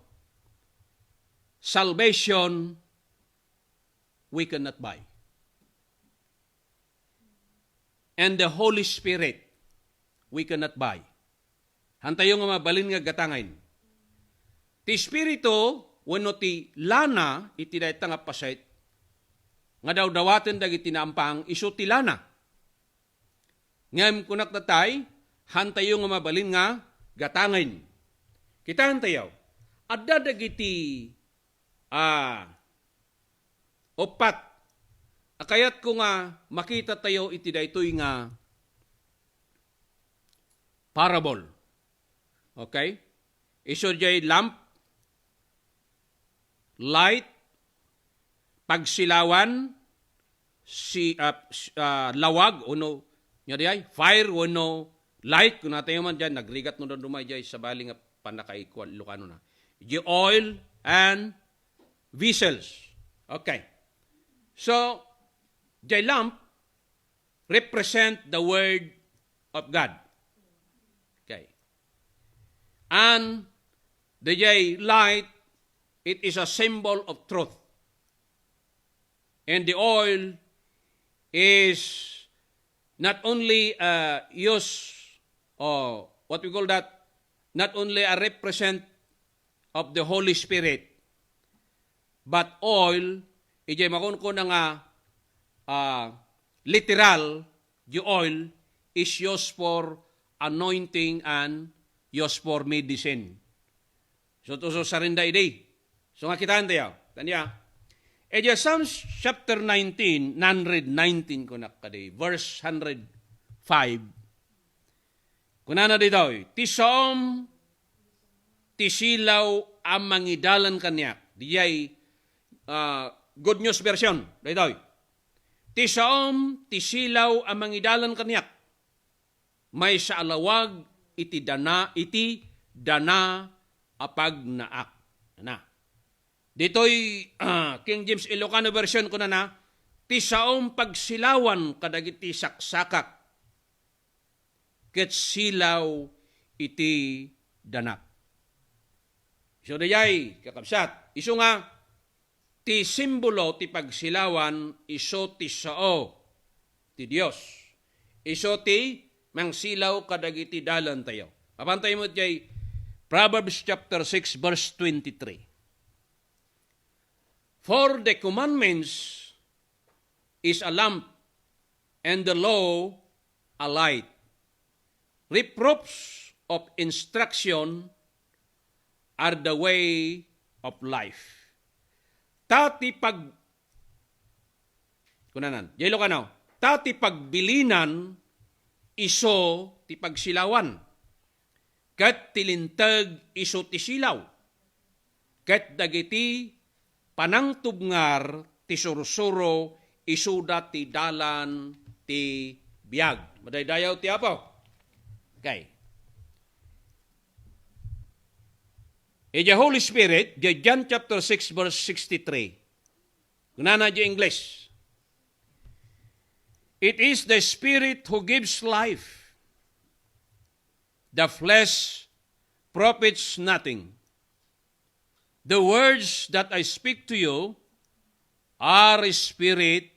salvation we cannot buy. And the Holy Spirit we cannot buy. Hantayo nga mabalin nga gatangen. Ti Espiritu wenno ti lana iti dayta nga paset nga dawdawaten dagiti naampang, isu ti lana. Ngem kunak datay, hantayo nga mabalin nga gatangen. Kitaentayo, adda dagiti, ah, uppat a kayatko nga makitatayo iti daytoy nga parable. Okay? Isu jay lamp, light, pagsilawan, si, ah, s-, ah, lawag, wenno, nya diay, fire, wenno light, kunatayo man diay, nagrigat no dadduma diay sabali nga pannakaikuan, Ilocano na. Diay oil and vessels. Okay. So, diay lamp represent the word of God. Okay. And the diay light, it is a symbol of truth. And the oil is not only, uh, use, or what we call that, not only a represent of the Holy Spirit, but oil, idiay makunkuna nga, ah, literal, the oil is used for anointing and used for medicine. So, to, so, sarinda idi. So, nga kitaentayo. Tania. Idiay Psalms chapter nineteen, hundred nineteen kunak kadi, verse hundred five. Kunana ditoy, "Ti saom ti silaw a mangidalan kaniak." Diay, ah, Good News Version, daytoy. "Ti saom ti silaw a mangidalan kaniak. Maysa a lawag iti dana, iti dana a pagnaak." Na. Ditoy, ah, King James Ilocano Version kunana, "Ti saom pagsilawan kadagiti saksakak ket silaw iti danak." So, dayay, kakabsat, isu nga ti simbolo ti pagsilawan, isu ti sao ti Dios. Isu ti mangsilaw kadagiti dalantayo. Mapantayo met diay Proverbs chapter six, verse twenty-three. "For the commandments is a lamp, and the law a light. Reproofs of instruction are the way of life." Ta ti pag-, kunanan, diay Ilocano, "Ta ti pagbilinan isu ti pagsilawan, ket ti linteg isu ti silaw, ket dagiti panangtubngar ti sursuro, isuda ti dalan ti biag." Madaydayaw ti Apo. Okay. Idiay Holy Spirit, diay John chapter six, verse sixty-three. Kunana diay English, "It is the Spirit who gives life. The flesh profits nothing. The words that I speak to you are spirit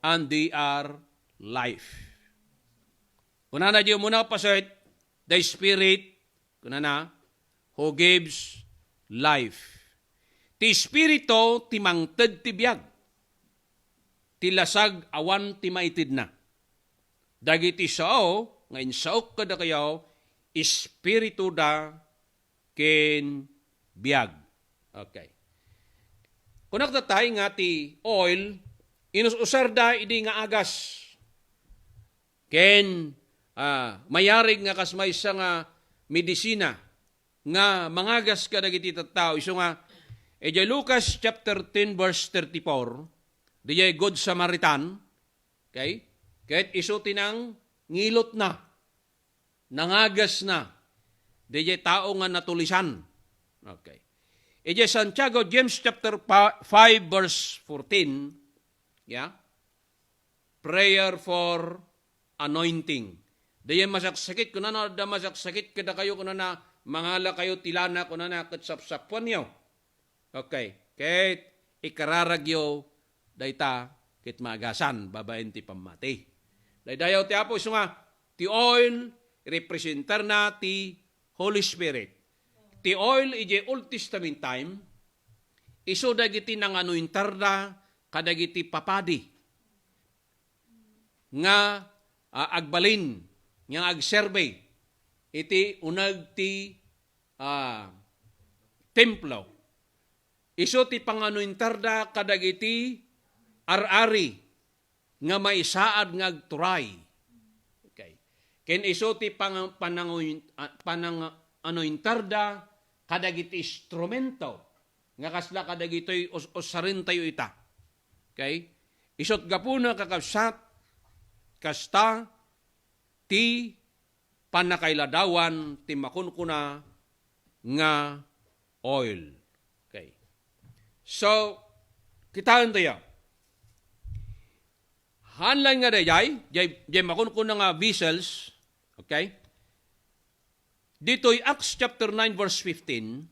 and they are life." Kunana diay umuna a paset, "The Spirit," kunana, "who gives life." Ti Espiritu ti mangted ti biag. Ti lasag awan ti maitedna. Dagiti sao nga insaok kadakayo, espirituda ken biag. Okay. Kunak datay nga ti oil, inus-usarda idi nga agas. Ken, ah, mayarig nga kas maysa nga medisina nga mangagas kadagiti tattao. Isu nga, idiay Lucas chapter ten, verse thirty-four, diay Good Samaritan, okay? Ket isu ti nangilotna, nangagasna, diay tao nga natulisan. Okay. Idiay Santiago, James chapter pa-, five, verse fourteen, yeah? Prayer for anointing. Dayay masaksakit, kunana, adda masaksakit kadakayo, kunana, mangalakayo ti lana, kunana, ket sapsapuanyo. Okay. Ket ikararagyo dayta ket maagasan babaen ti pammati. Daydayaw ti Apo, isu nga, ti oil, representarna ti Holy Spirit. Ti oil, idiay Old Testament time, isu dagiti nanganointarda kadagiti papadi nga, ah, agbalin nga agserbi iti uneg ti, ah, templo. Isu ti panganointarda kadagiti ar-ari nga maisaad nga agturay. Okay. Ken isu ti pang-, panangoy-, ah, panang-, anointarda kadagiti instrumento nga kasla kadagitoy us-, usarentayo ita. Okay? Isut' gapuna, kakabsat, kasta ti pannakailadawan ti makunkuna nga oil. Okay. So, kitaentayo. Haan laeng nga daydiay, jay, jay makunkuna nga vessels, okay? Ditoy Acts chapter nine, verse fifteen,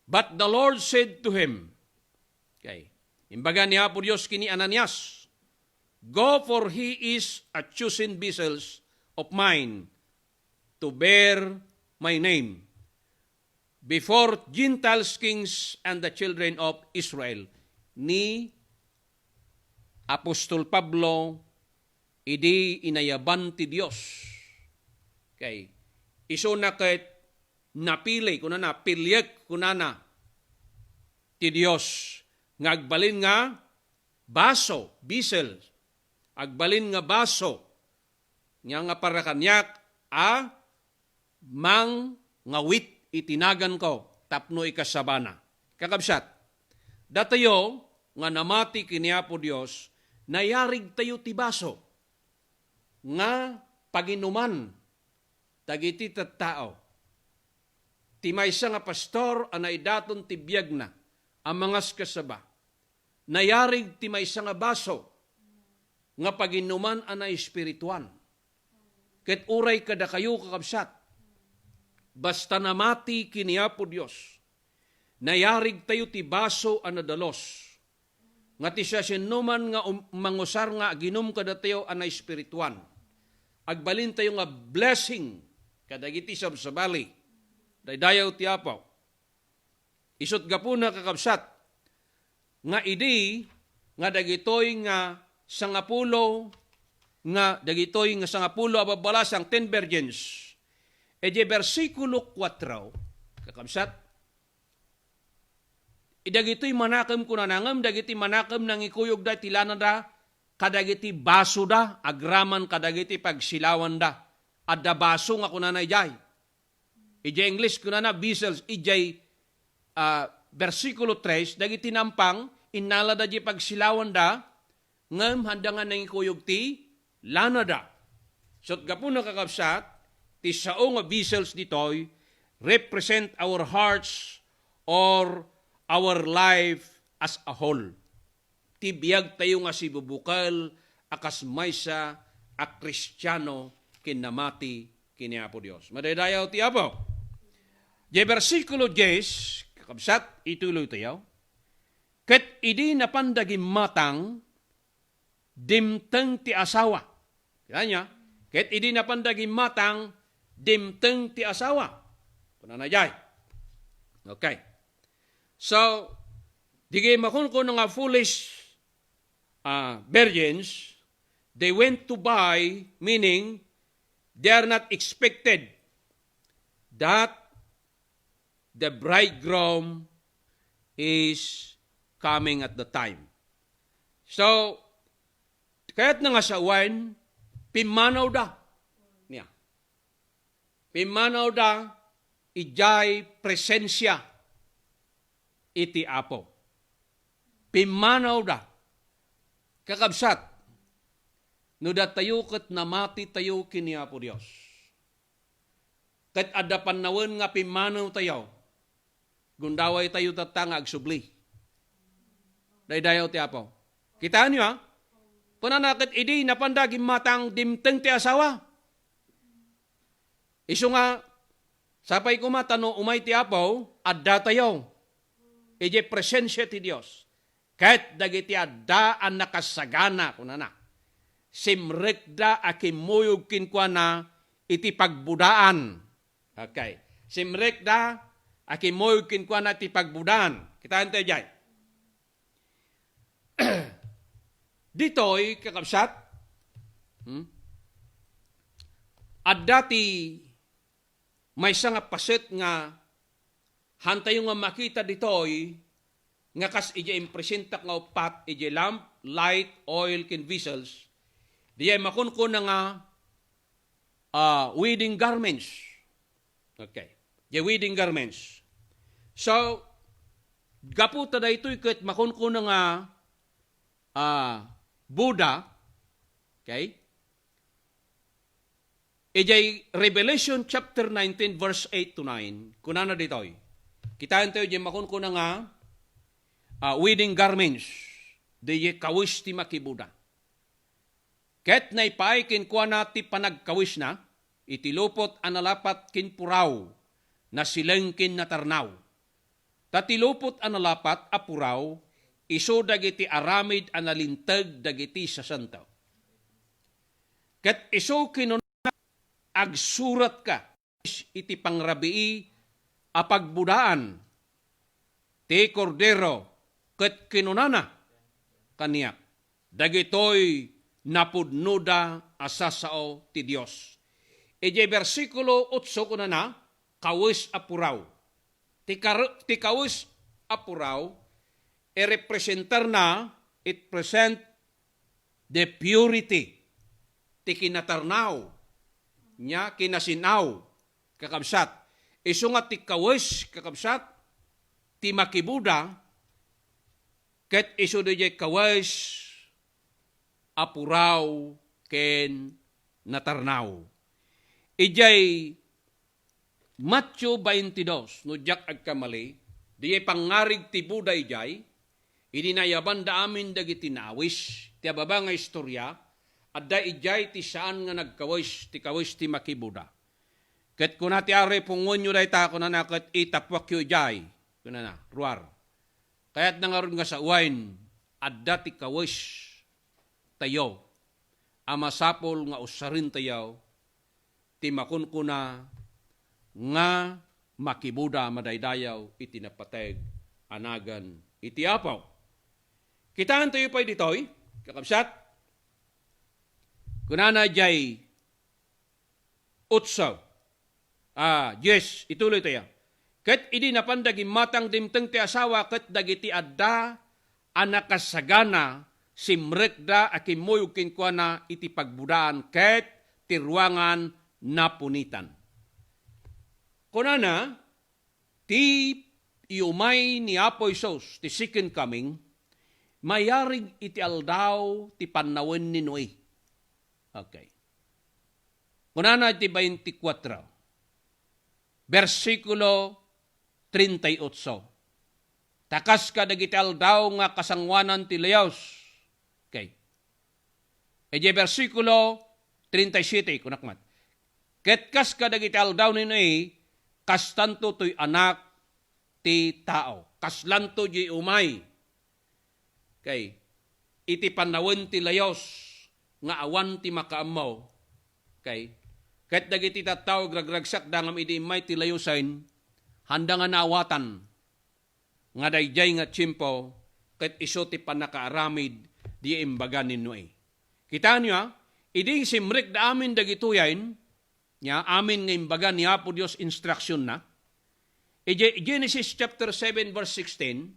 "But the Lord said to him," okay, imbaga ni Apo Dios ken ni Ananias, "Go, for he is a chosen vessels of mine to bear my name before Gentiles, kings, and the children of Israel." Ni Apostol Pablo idi inayaban ti Dios. Okay. Isuna ket napili, kunana, piliek, kunana, ti Dios nga agbalin nga baso, vessel, agbalin nga baso, nga, nga para kaniak a mangngawit iti naganko tapno ikasabana. Kakabsat, datayo nga namati ken ni Apo Dios, nayarigtayo ti baso nga paginuman dagiti tattao. Ti maysa nga pastor a naidaton ti biagna a mangaskasaba. Nayarig ti maysa nga baso nga paginuman a naespirituan. Ket uray kadakayo, kakabsat, basta namati ken ni Apo Dios, nayarigtayo ti baso a nadalus, nga ti siasinoman nga um-, mangusar nga aginum kadatayo a naespirituan, agbalintayo nga blessing kadagiti sabsabali. Daydayaw ti Apo. Isut' gapuna, kakabsat, nga idi nga dagitoy nga sangapulo, nga dagitoy nga sangapulo a babbalasang, ten virgins, idiay bersikulo kuatro, kakabsat, idagitoy manakem, kunana, ngem dagiti manakem nangikuyogda iti lanada kadagiti basoda agraman kadagiti pagsilawanda. Adda baso nga kunana idiay. Idiay English, kunana, vessels. Idiay, ah, bersikulo tres, dagiti nampang, innalada diay pagsilawanda, ngem haanda nga nangikuyog ti lanada. So, gapuna, kakabsat, ti sao nga vessels ditoy represent our hearts or our life as a whole. Ti biagtayo nga sibubukel a kas maysa a Kristiano ken namati ken ni Apo Dios. Madaydayaw ti Apo. Diay bersikulo diyes, kakabsat, ituloytayo. Ket idi napanda gimmatang, dimteng ti asawa. Kita niya? Ket idi napanda gimmatang, dimteng ti asawa. Kunana jay. Okay. So, dagiti makunkuna nga foolish, ah, virgins, they went to buy, meaning they are not expected that the bridegroom is coming at the time. So, kayatna nga sawen, pimmanawda. Niya. Pimmanawda idiay presensia iti Apo. Pimmanawda. Kakabsat, no datayo ket namatitayo ken ni Apo Dios, ket adda pannawen nga pimmanawtayo, gundawaytayo tatta nga agsubli. Daydayaw ti Apo. Kitaenyo, a? Kunana ket idi napanda gimmatang, dimteng ti asawa. Isu nga, sapay koma ta no umay ti Apo, addatayo idiay presensia ti Dios. Ket dagiti adda a nakasagana, kunana, simrekda a kimmuyog kenkuana iti pagbudaan. Okay. Simrekda a kimmuyog kenkuana iti pagbudaan. Kitaentayo jay. Ditoy, kakabsat, hmm? Adda ti maysa nga paset nga hantayo nga makita ditoy nga kas idiay impresentak nga uppat, idiay lamp, light, oil, ken vessels. Diay makunkuna nga, ah, wedding garments. Okay. Diay wedding garments. So, gapu ta daytoy ket makunkuna nga, ah, Buddha, okay? Idiay Revelation chapter nineteen, verse eight to nine, kunana ditoy. Kitaentayo diay makunkuna nga, ah, wedding garments, diay kawes ti makibuda. Ket naipaay kenkuana ti panagkawisna iti lupot a nalapat ken puraw, nasileng ken natarnaw. Ta ti lupot a nalapat a puraw, isu dagiti aramid a nalinteg dagiti sasanto. Ket isu kinuna, "Agsuratka iti pangrabii a pagbudaan ti Kordero, ket kinunana kaniak, 'Dagitoy napudnoda a sasao ti Dios.'" Idiay bersikulo otso kunana, "Kawes a puraw." Ti kar-, ti kawes a puraw, irepresentarna, it present the purity, ti kinatarnaw, nia, kinasin-aw, kakabsat. Isu nga ti kawes, kakabsat, ti makibuda, ket isu diay kawes a puraw ken natarnaw. Idiay Mateo twenty-dos, no diak agkamali, diay pangngarig ti Buda idiay, idi naayabanda amin dagiti naawis, ti ababa nga istorya, adda idiay ti saan nga nagkawes, ti kawes ti makibuda. Ket kuna ti Ari, "Pungoenyo dayta," kunana, "ket itappuakyo idiay," kunana, ruar. Kayatna ngarud nga sawen, adda ti kawes tayo a masapul nga usarentayo ti makunkuna nga makibuda madaydayaw iti napateg a nagan iti Apo. Kitaentayo pay ditoy, kakabsat, kunana diay otso. Ah, yes, ituloy tayo. Ket idi napanda gimmatang dimteng ti asawa ket dagiti adda a nakasagana, simrekda a kimmuyog kenkuana iti pagbudaan ket ti ruangan napunitan. Kunana, ti iumay ni Apo Jesus, ti second coming, mayarig iti aldaw ti pannawen ni Noe. Okay. Kunana iti twenty-four, bersikulo treinta y ocho, "Ta kas kadagiti aldaw nga kasangoanan ti layus." Okay. Idiay bersikulo treinta y siete, kunak met, "Ket kas kadagiti aldaw ni Noe, kastanto toy Anak ti Tao." Kaslanto diay umay. Okay. Iti pannawen ti layus nga awan ti makaammo. Okay. Ket dagiti tattao agragragsakda ngem idi immay ti layusen, haanda nga naawatan nga daydiay nga tiempo ket isu ti pannakaaramid diay imbaga ni Noe. Kitaenyo, a, idi simrekda amin dagitoyen, nia, amin nga imbaga ni Apo Dios instructionna, idiay Genesis chapter seven verse sixteen,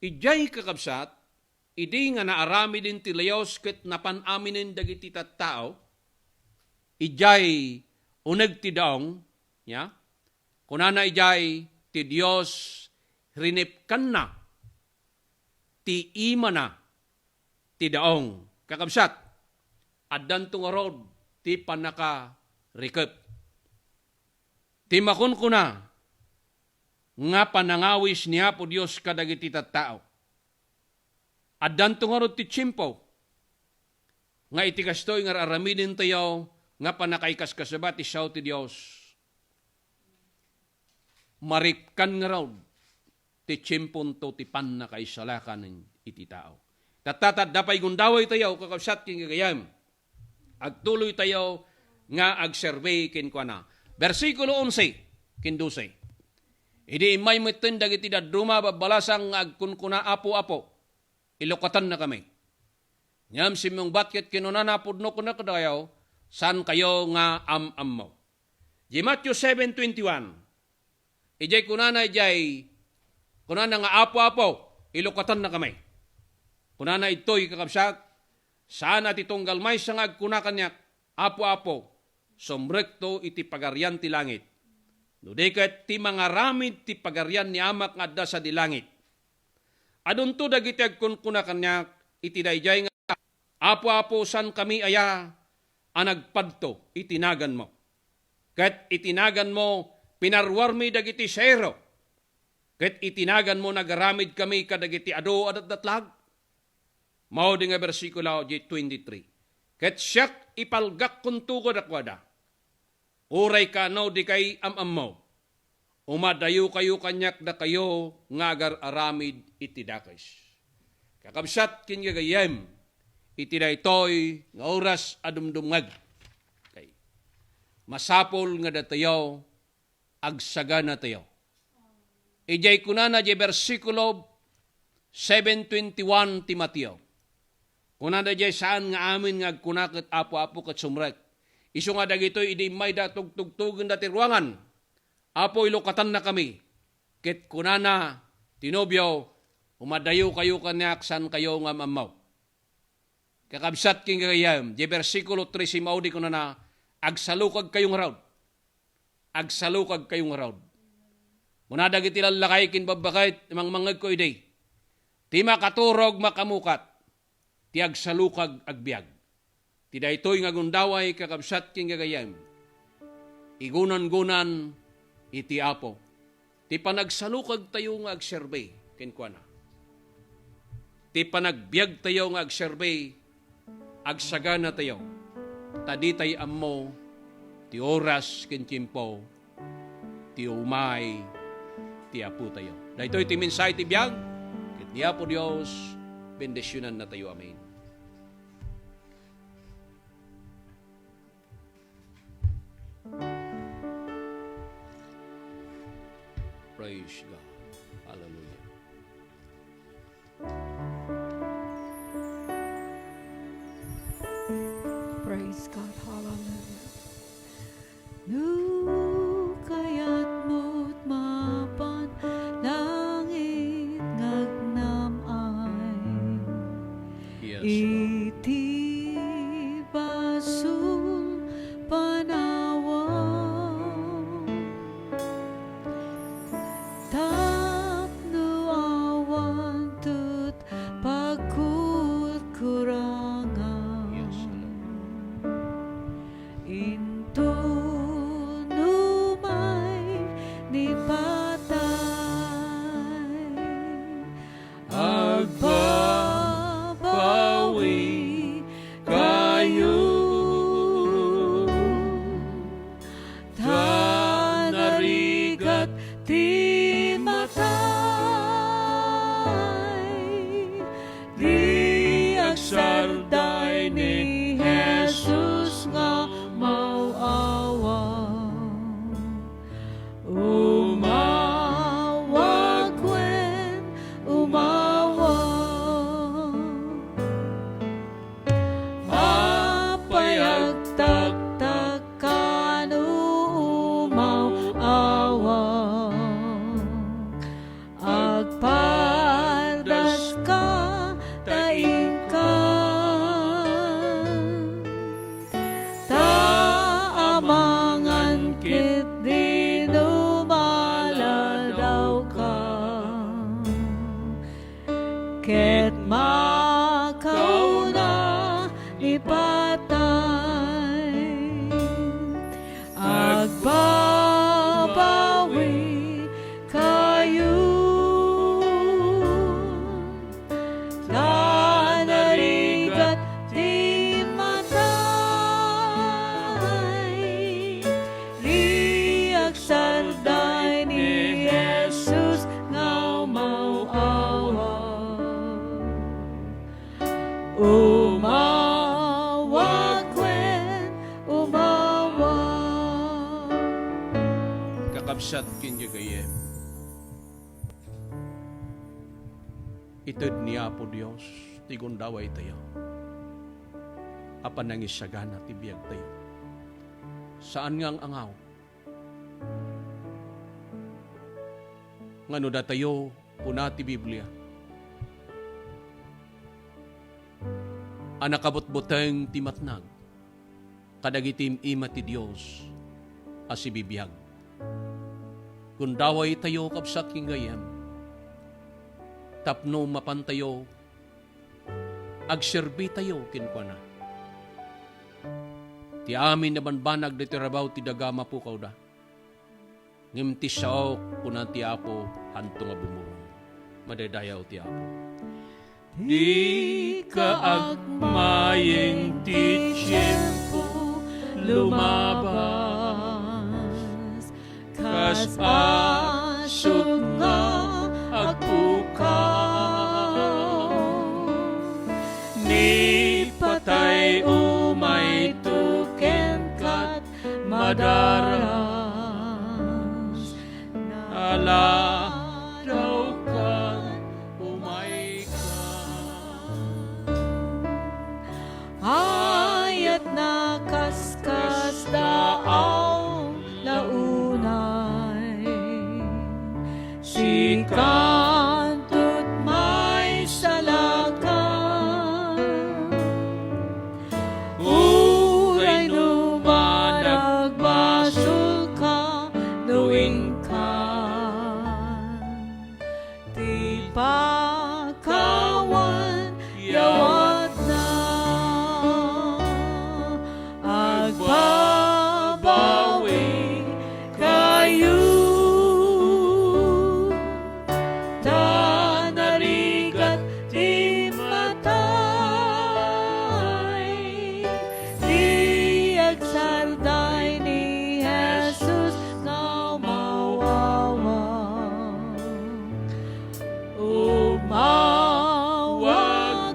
idiay kakabsat, idi nga naaramiden ti layus ket napan aminen dagiti tattao, idiay uneg ti daong, nia, kunana idiay ti Dios, rinipkanna ti imana ti daong. Kakabsat, addanto ngarud ti pannakarikep. Ti makunkuna nga panangawis ni Apo Dios kadagiti tattao. Addanto ngarud ti tiempo nga iti kastoy nga ar-aramidentayo nga pannakaikaskasaba ti sao ti Dios, maripkan ngarud ti tiemponto ti pannakaisalakan iti tao. Tatta, ta adda pay gundawaytayo, kakabsat ken gagayyem. Agtuloytayo nga agserbi kenkuana. Bersikulo onse ken dose. Idi immay metten dagiti dadduma a babbalasang nga agkunkuna, "Apo, Apo, ilukatennakami." Ngem simmungbat ket kinunana, "Pudno kano kadayo, saankayo nga am-ammo. Di Matthew seven twenty-one, idiay kunana idiay, kunana nga, "Apo, Apo, ilukatennakami." Kunana idtoy, kakabsat, "Saan a ti tunggal maysa nga agkuna kaniak, 'Apo, Apo,' sumrekto iti Pagarian ti Langit, no di ket ti mangaramid ti pagarian ni Amak nga adda sadi langit." Adunto dagiti agkunkuna kaniak iti daydiay nga, "Apo, Apo, saankami aya a nagpadto iti naganmo? Ket iti naganmo, pinaruarmi dagiti sero, ket iti naganmo, nagaramidkami kadagiti adu a datdatlag." Maudi nga bersikulo, di twenty-three, "Ket siak, ipalgakkonto kadakuada. Uray kaano dikay am-ammo, umadayokayo kaniak dakayo nga agar-aramid iti dakes." Kakabsat ken gagayyem, iti daytoy nga oras a dumdumngeg, okay, masapul nga datayo agsaganatayo. Idiay kunana di bersikulo seven twenty-one ti Mateo. Kunana diay, "Saan nga amin nga agkuna ket Apo, Apo ket sumrek. Isu nga dagitoy idi immayda tugtugtogenda ti ruangan, 'Apo, ilukatennakami.' Ket kunana ti nobio, 'Umadayokayo kaniak, saankayo nga am-ammo.'" Kakabsat ken gagayyem, di bersikulo trese maudi kunana, "Agsalukagkayo ngarud. Agsalukagkayo ngarud." Kuna dagiti lallakay ken babbaket, mangmangngegko idi, "Ti makaturog makamukat, ti agsalukag agbiag." Ti daytoy nga gundaway, kakabsat ken gagayyem, igunangunan iti Apo ti panagsalukagtayo nga agserbi kenkuana. Ti panagbiagtayo nga agserbi, agsaganatayo, ta ditay ammo ti oras ken tiempo ti umay ti Apotayo. Daytoy ti mensahe ti biag, ket ni Apo Dios bendisionannatayo. Amen. Praise God. Hallelujah. Praise God. Hallelujah. No kayatmo't mapan langit nga agnam-ay, yes, Lord, iti basol panawan, tapno awan ket pagkurkurangan. Yes, Lord. Inton umay ni patay, agbabawi kayo. Ta narigat ti matay, di agsarday ni Jesus nga maw-awag. Umawag wen umawag. Apay agtaktak kano umawag? Agpardaska ta inkan, ta amangan ketdi no maladawka. Ket makauna ni patay, agbabawi kayo. Ta narigat ti matay, di agsarday ni Jesus nga umawag. Umawag wen umawag. Kakabsat ken gagayyem, ited ni Apo Dios ti gundawaytayo a panangisagana ti biagtayo. saan nga ang-angaw. Ngano datayo, kuna ti Biblia, a nakabutbuteng ti matnag kadagiti im-ima ti Dios a sibibiag. Gundawaytayo, kabsat ken gayyem, tapno mapantayo agserbitayo kenkuana. Ti amin a banbanag ditoy rabaw ti daga mapukawda. Ngem ti saok, kuna ti Apo, haanto nga bumulong. Madaydayaw ti Apo. Dika agmayeng ti tiempo lumabas, kas asuk nga agpukaw. Ni patay umayto kenka madaras, naladawka, umayka. Ayat na kaskasdaaw la unay, sikanto ti maisalakan. Uray no managbasolka, no inkan ti pakawan yawatna, agbabawi kayo. Ta narigat ti matay, ti agsarday ni Jesus nga umawaw. Umawag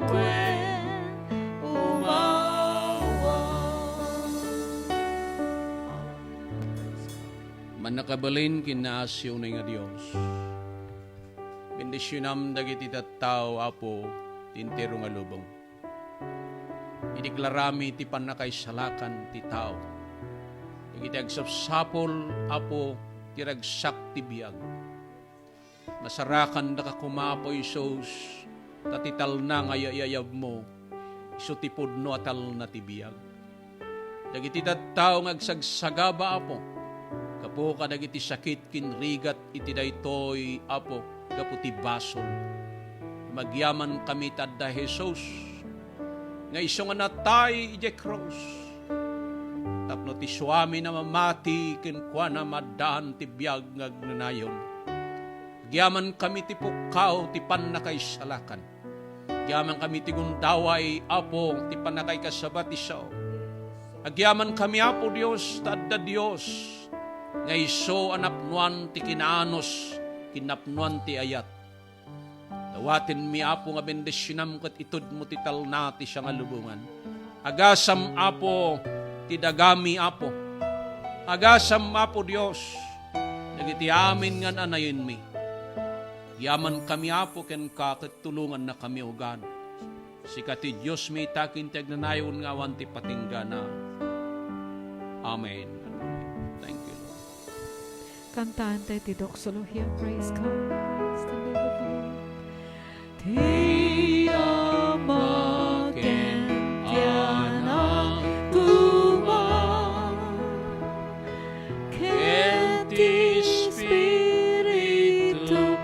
wen, umawag. Mannakabalin ken naasiw nga Dios, bendisionam dagiti tattao, Apo, ti entero nga lubong. Ideklarami ti pannakaisalakan ti tao. Dagiti agsapsapul, Apo, ti ragsak ti biag. Masarakandaka koma, Apo Jesus, ta ti talna nga yayyayabmo, isu ti pudno a talna ti biag. Dagiti tattao nga agsagsagaba, Apo, gapu kadagiti sakit ken rigat iti daytoy, Apo, gapu ti basol. Agyamankami ta adda Jesus nga isu nga natay idiay krus tapno ti suami a mamati kenkuana maaddaan ti biag nga agnanayon. Agyamankami ti pukkaw ti pannakaisalakan. Agyamankami ti gundaway, Apo, ti pannakaikasaba ti sao. Agyamankami, Apo Dios, ta adda Dios nga isu a napnoan ti kinaanus ken napnoan ti ayat. Dawatenmi, Apo, nga bendisionam ket itedmo ti talna ti siangalubongan. Agasam, Apo, ti dagami, Apo. Agasam, Apo Dios, dagiti amin nga naayonmi. Agyamankami, Apo, kenka ket tulongannakami, ugan. Sika ti Diosmi ita ken ti agnanayon nga awan ti patinggana. Amen. Thank you, Lord. Kantaentayo ti doxologia. Praise God. Praise the name of the Lord. Ti Ama ken ti Anak koma ken ti Espiritu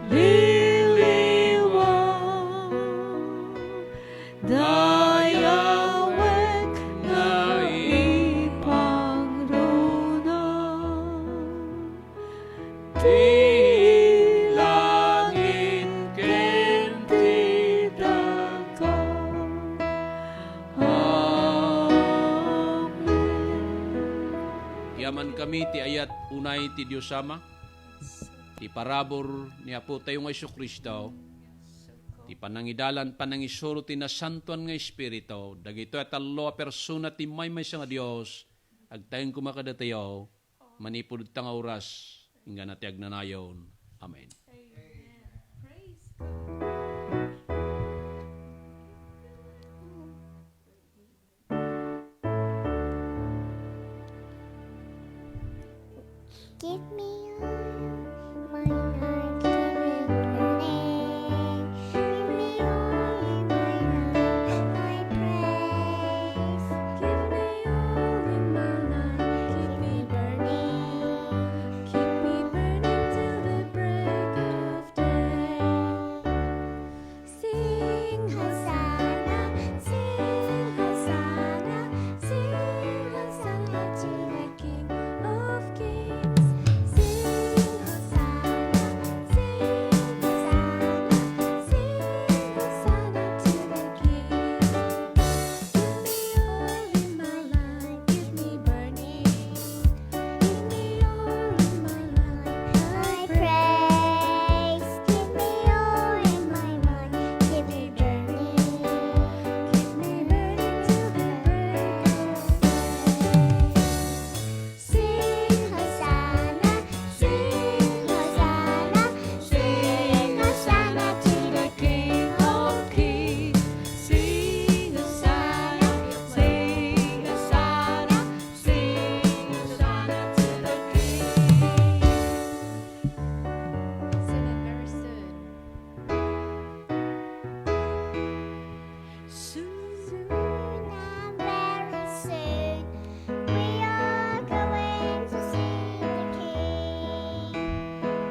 liliwa. Dayawek nga ipangruna ti langit ken ti daga. Amen. Agyamankami ti ayat unay ti Dios Ama, ti parabur ni Apotayo nga Jesu-Cristo, ti panangidalan, panangisuro ti Nasantoan nga Espiritu, dagitoy a tallo a persona ti maymaysa nga Dios, agtaeng koma kadatayo, manipud ta nga oras, inggana ti agnanayon. Amen. Amen. Praise God. Give me oil in my light, keep me burning. Give me oil in my light, I pray. Give me oil in my light, keep me burning. Keep me burning till the break of day. Sing Hosanna, sing Hosanna, sing Hosanna to the King of Kings. Sing Hosanna, sing Hosanna, sing Hosanna to the King. Give me oil in my light, keep me burning. Give me oil in my light, I pray. Give me oil in my light, keep me burning. Keep me burning till the break of day. Sing Hosanna, sing Hosanna, sing Hosanna to the King of Kings. Sing Hosanna, sing Hosanna, sing Hosanna to the King. Soon and very soon. Soon and very soon, we are going to see the King.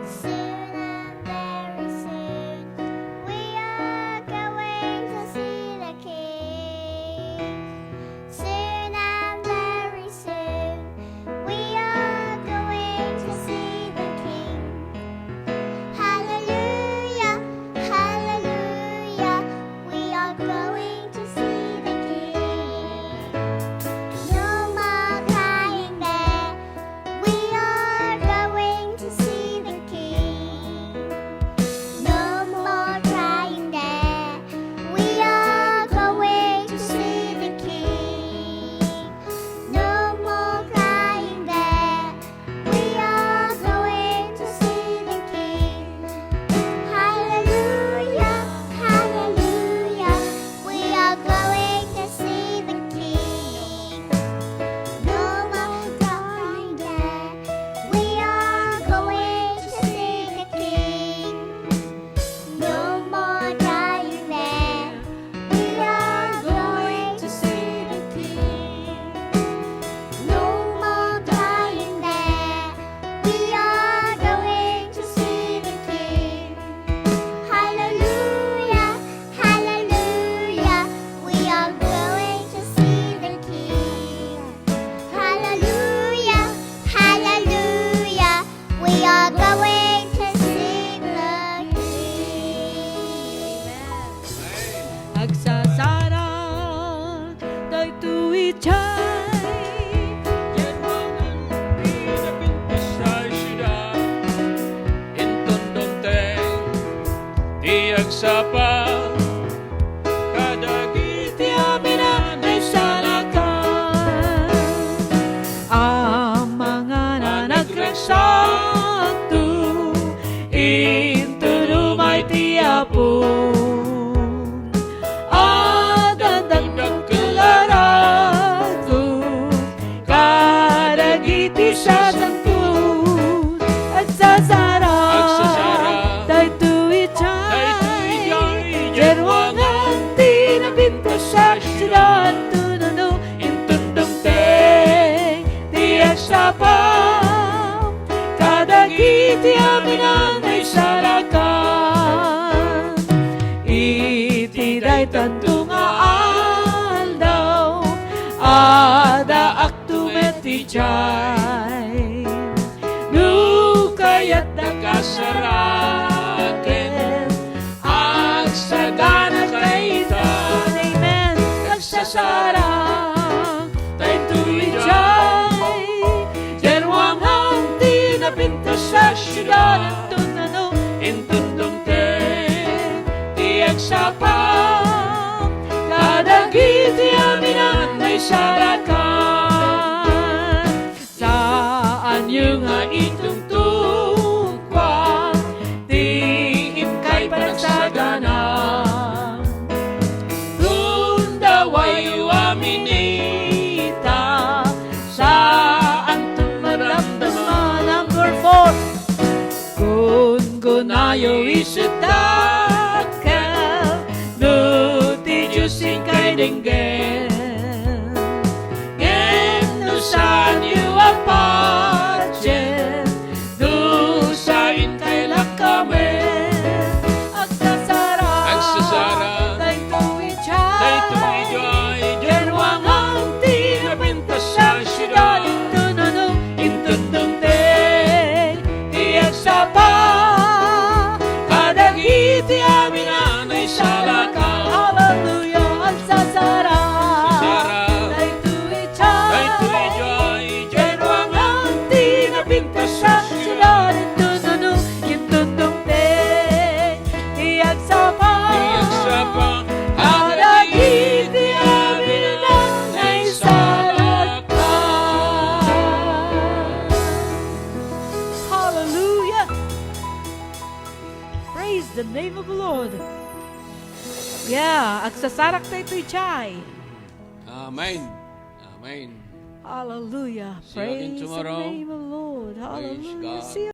Soon and very soon, we are going to see the King. Soon and very soon, we are going to see the King. Hallelujah, hallelujah, we are going to see the King. No more crying there, we are going to see the King. No more crying there, we are going to see the King. No more crying there, we are going to see the King. Hallelujah, hallelujah, we are going to see the King. No more crying there, we are going to see the King. No more crying there, we are going to see the King. No more crying there, we are going to see the King. Hallelujah, hallelujah, we are going to see the King. Hallelujah, hallelujah, we are going to see the King. Agsasarang daytoy idiay. Diay ruangan ti napintas a siudad. Inton dumteng ti agsapa kadagiti amin a naisalakan. Amangan a nagragsakto, inton umay ti Apo. Adda dakkel a ragut kadagiti sasanto. Agsasarang, agsasarang daytoy idiay. Daytoy idiay. Diay ruangan ti napintas a siudad. Tununo, inton dumteng ti agsapa kadagiti amin a naisalakan. Iti daytanto nga aldaw, addaakto met idiay. No kayatda kasaraken, agsagana kayta. Amen. Agsasarang daytoy idiay. Diay ruangan ti napintas a siudad. Tununo, inton dumteng ti agsapa kadagiti amin a naisalakan. Saanyo nga itungtungko ti inkay panagsagana. Gundawayyo amin ita, saanton madamdama. Number Yo isu dakkel, no ti Dios inkay denggen. Ngem no saanyo a patien, dusa inkay lakkamen. Agsasara, agsasara, daytoy idiay, daytoy idiay, ken ruangan ti napintas a siudad. Inton nunong, inton dumteng ti agsapa kadagiti amin a naisalaka. Hallelujah! Agsasara, agsasara, daytoy idiay, daytoy idiay, ken ruangan ti napintas a siudad. Inton nunong, inton dumteng ti agsapa, ti agsapa kadagiti amin a naisalaka. Hallelujah! Praise the name of the Lord. Yeah, agsasarak daytoy idiay. Amen. Amen. Hallelujah. See you again tomorrow. Praise the name of the Lord. Praise God. Hallelujah. See you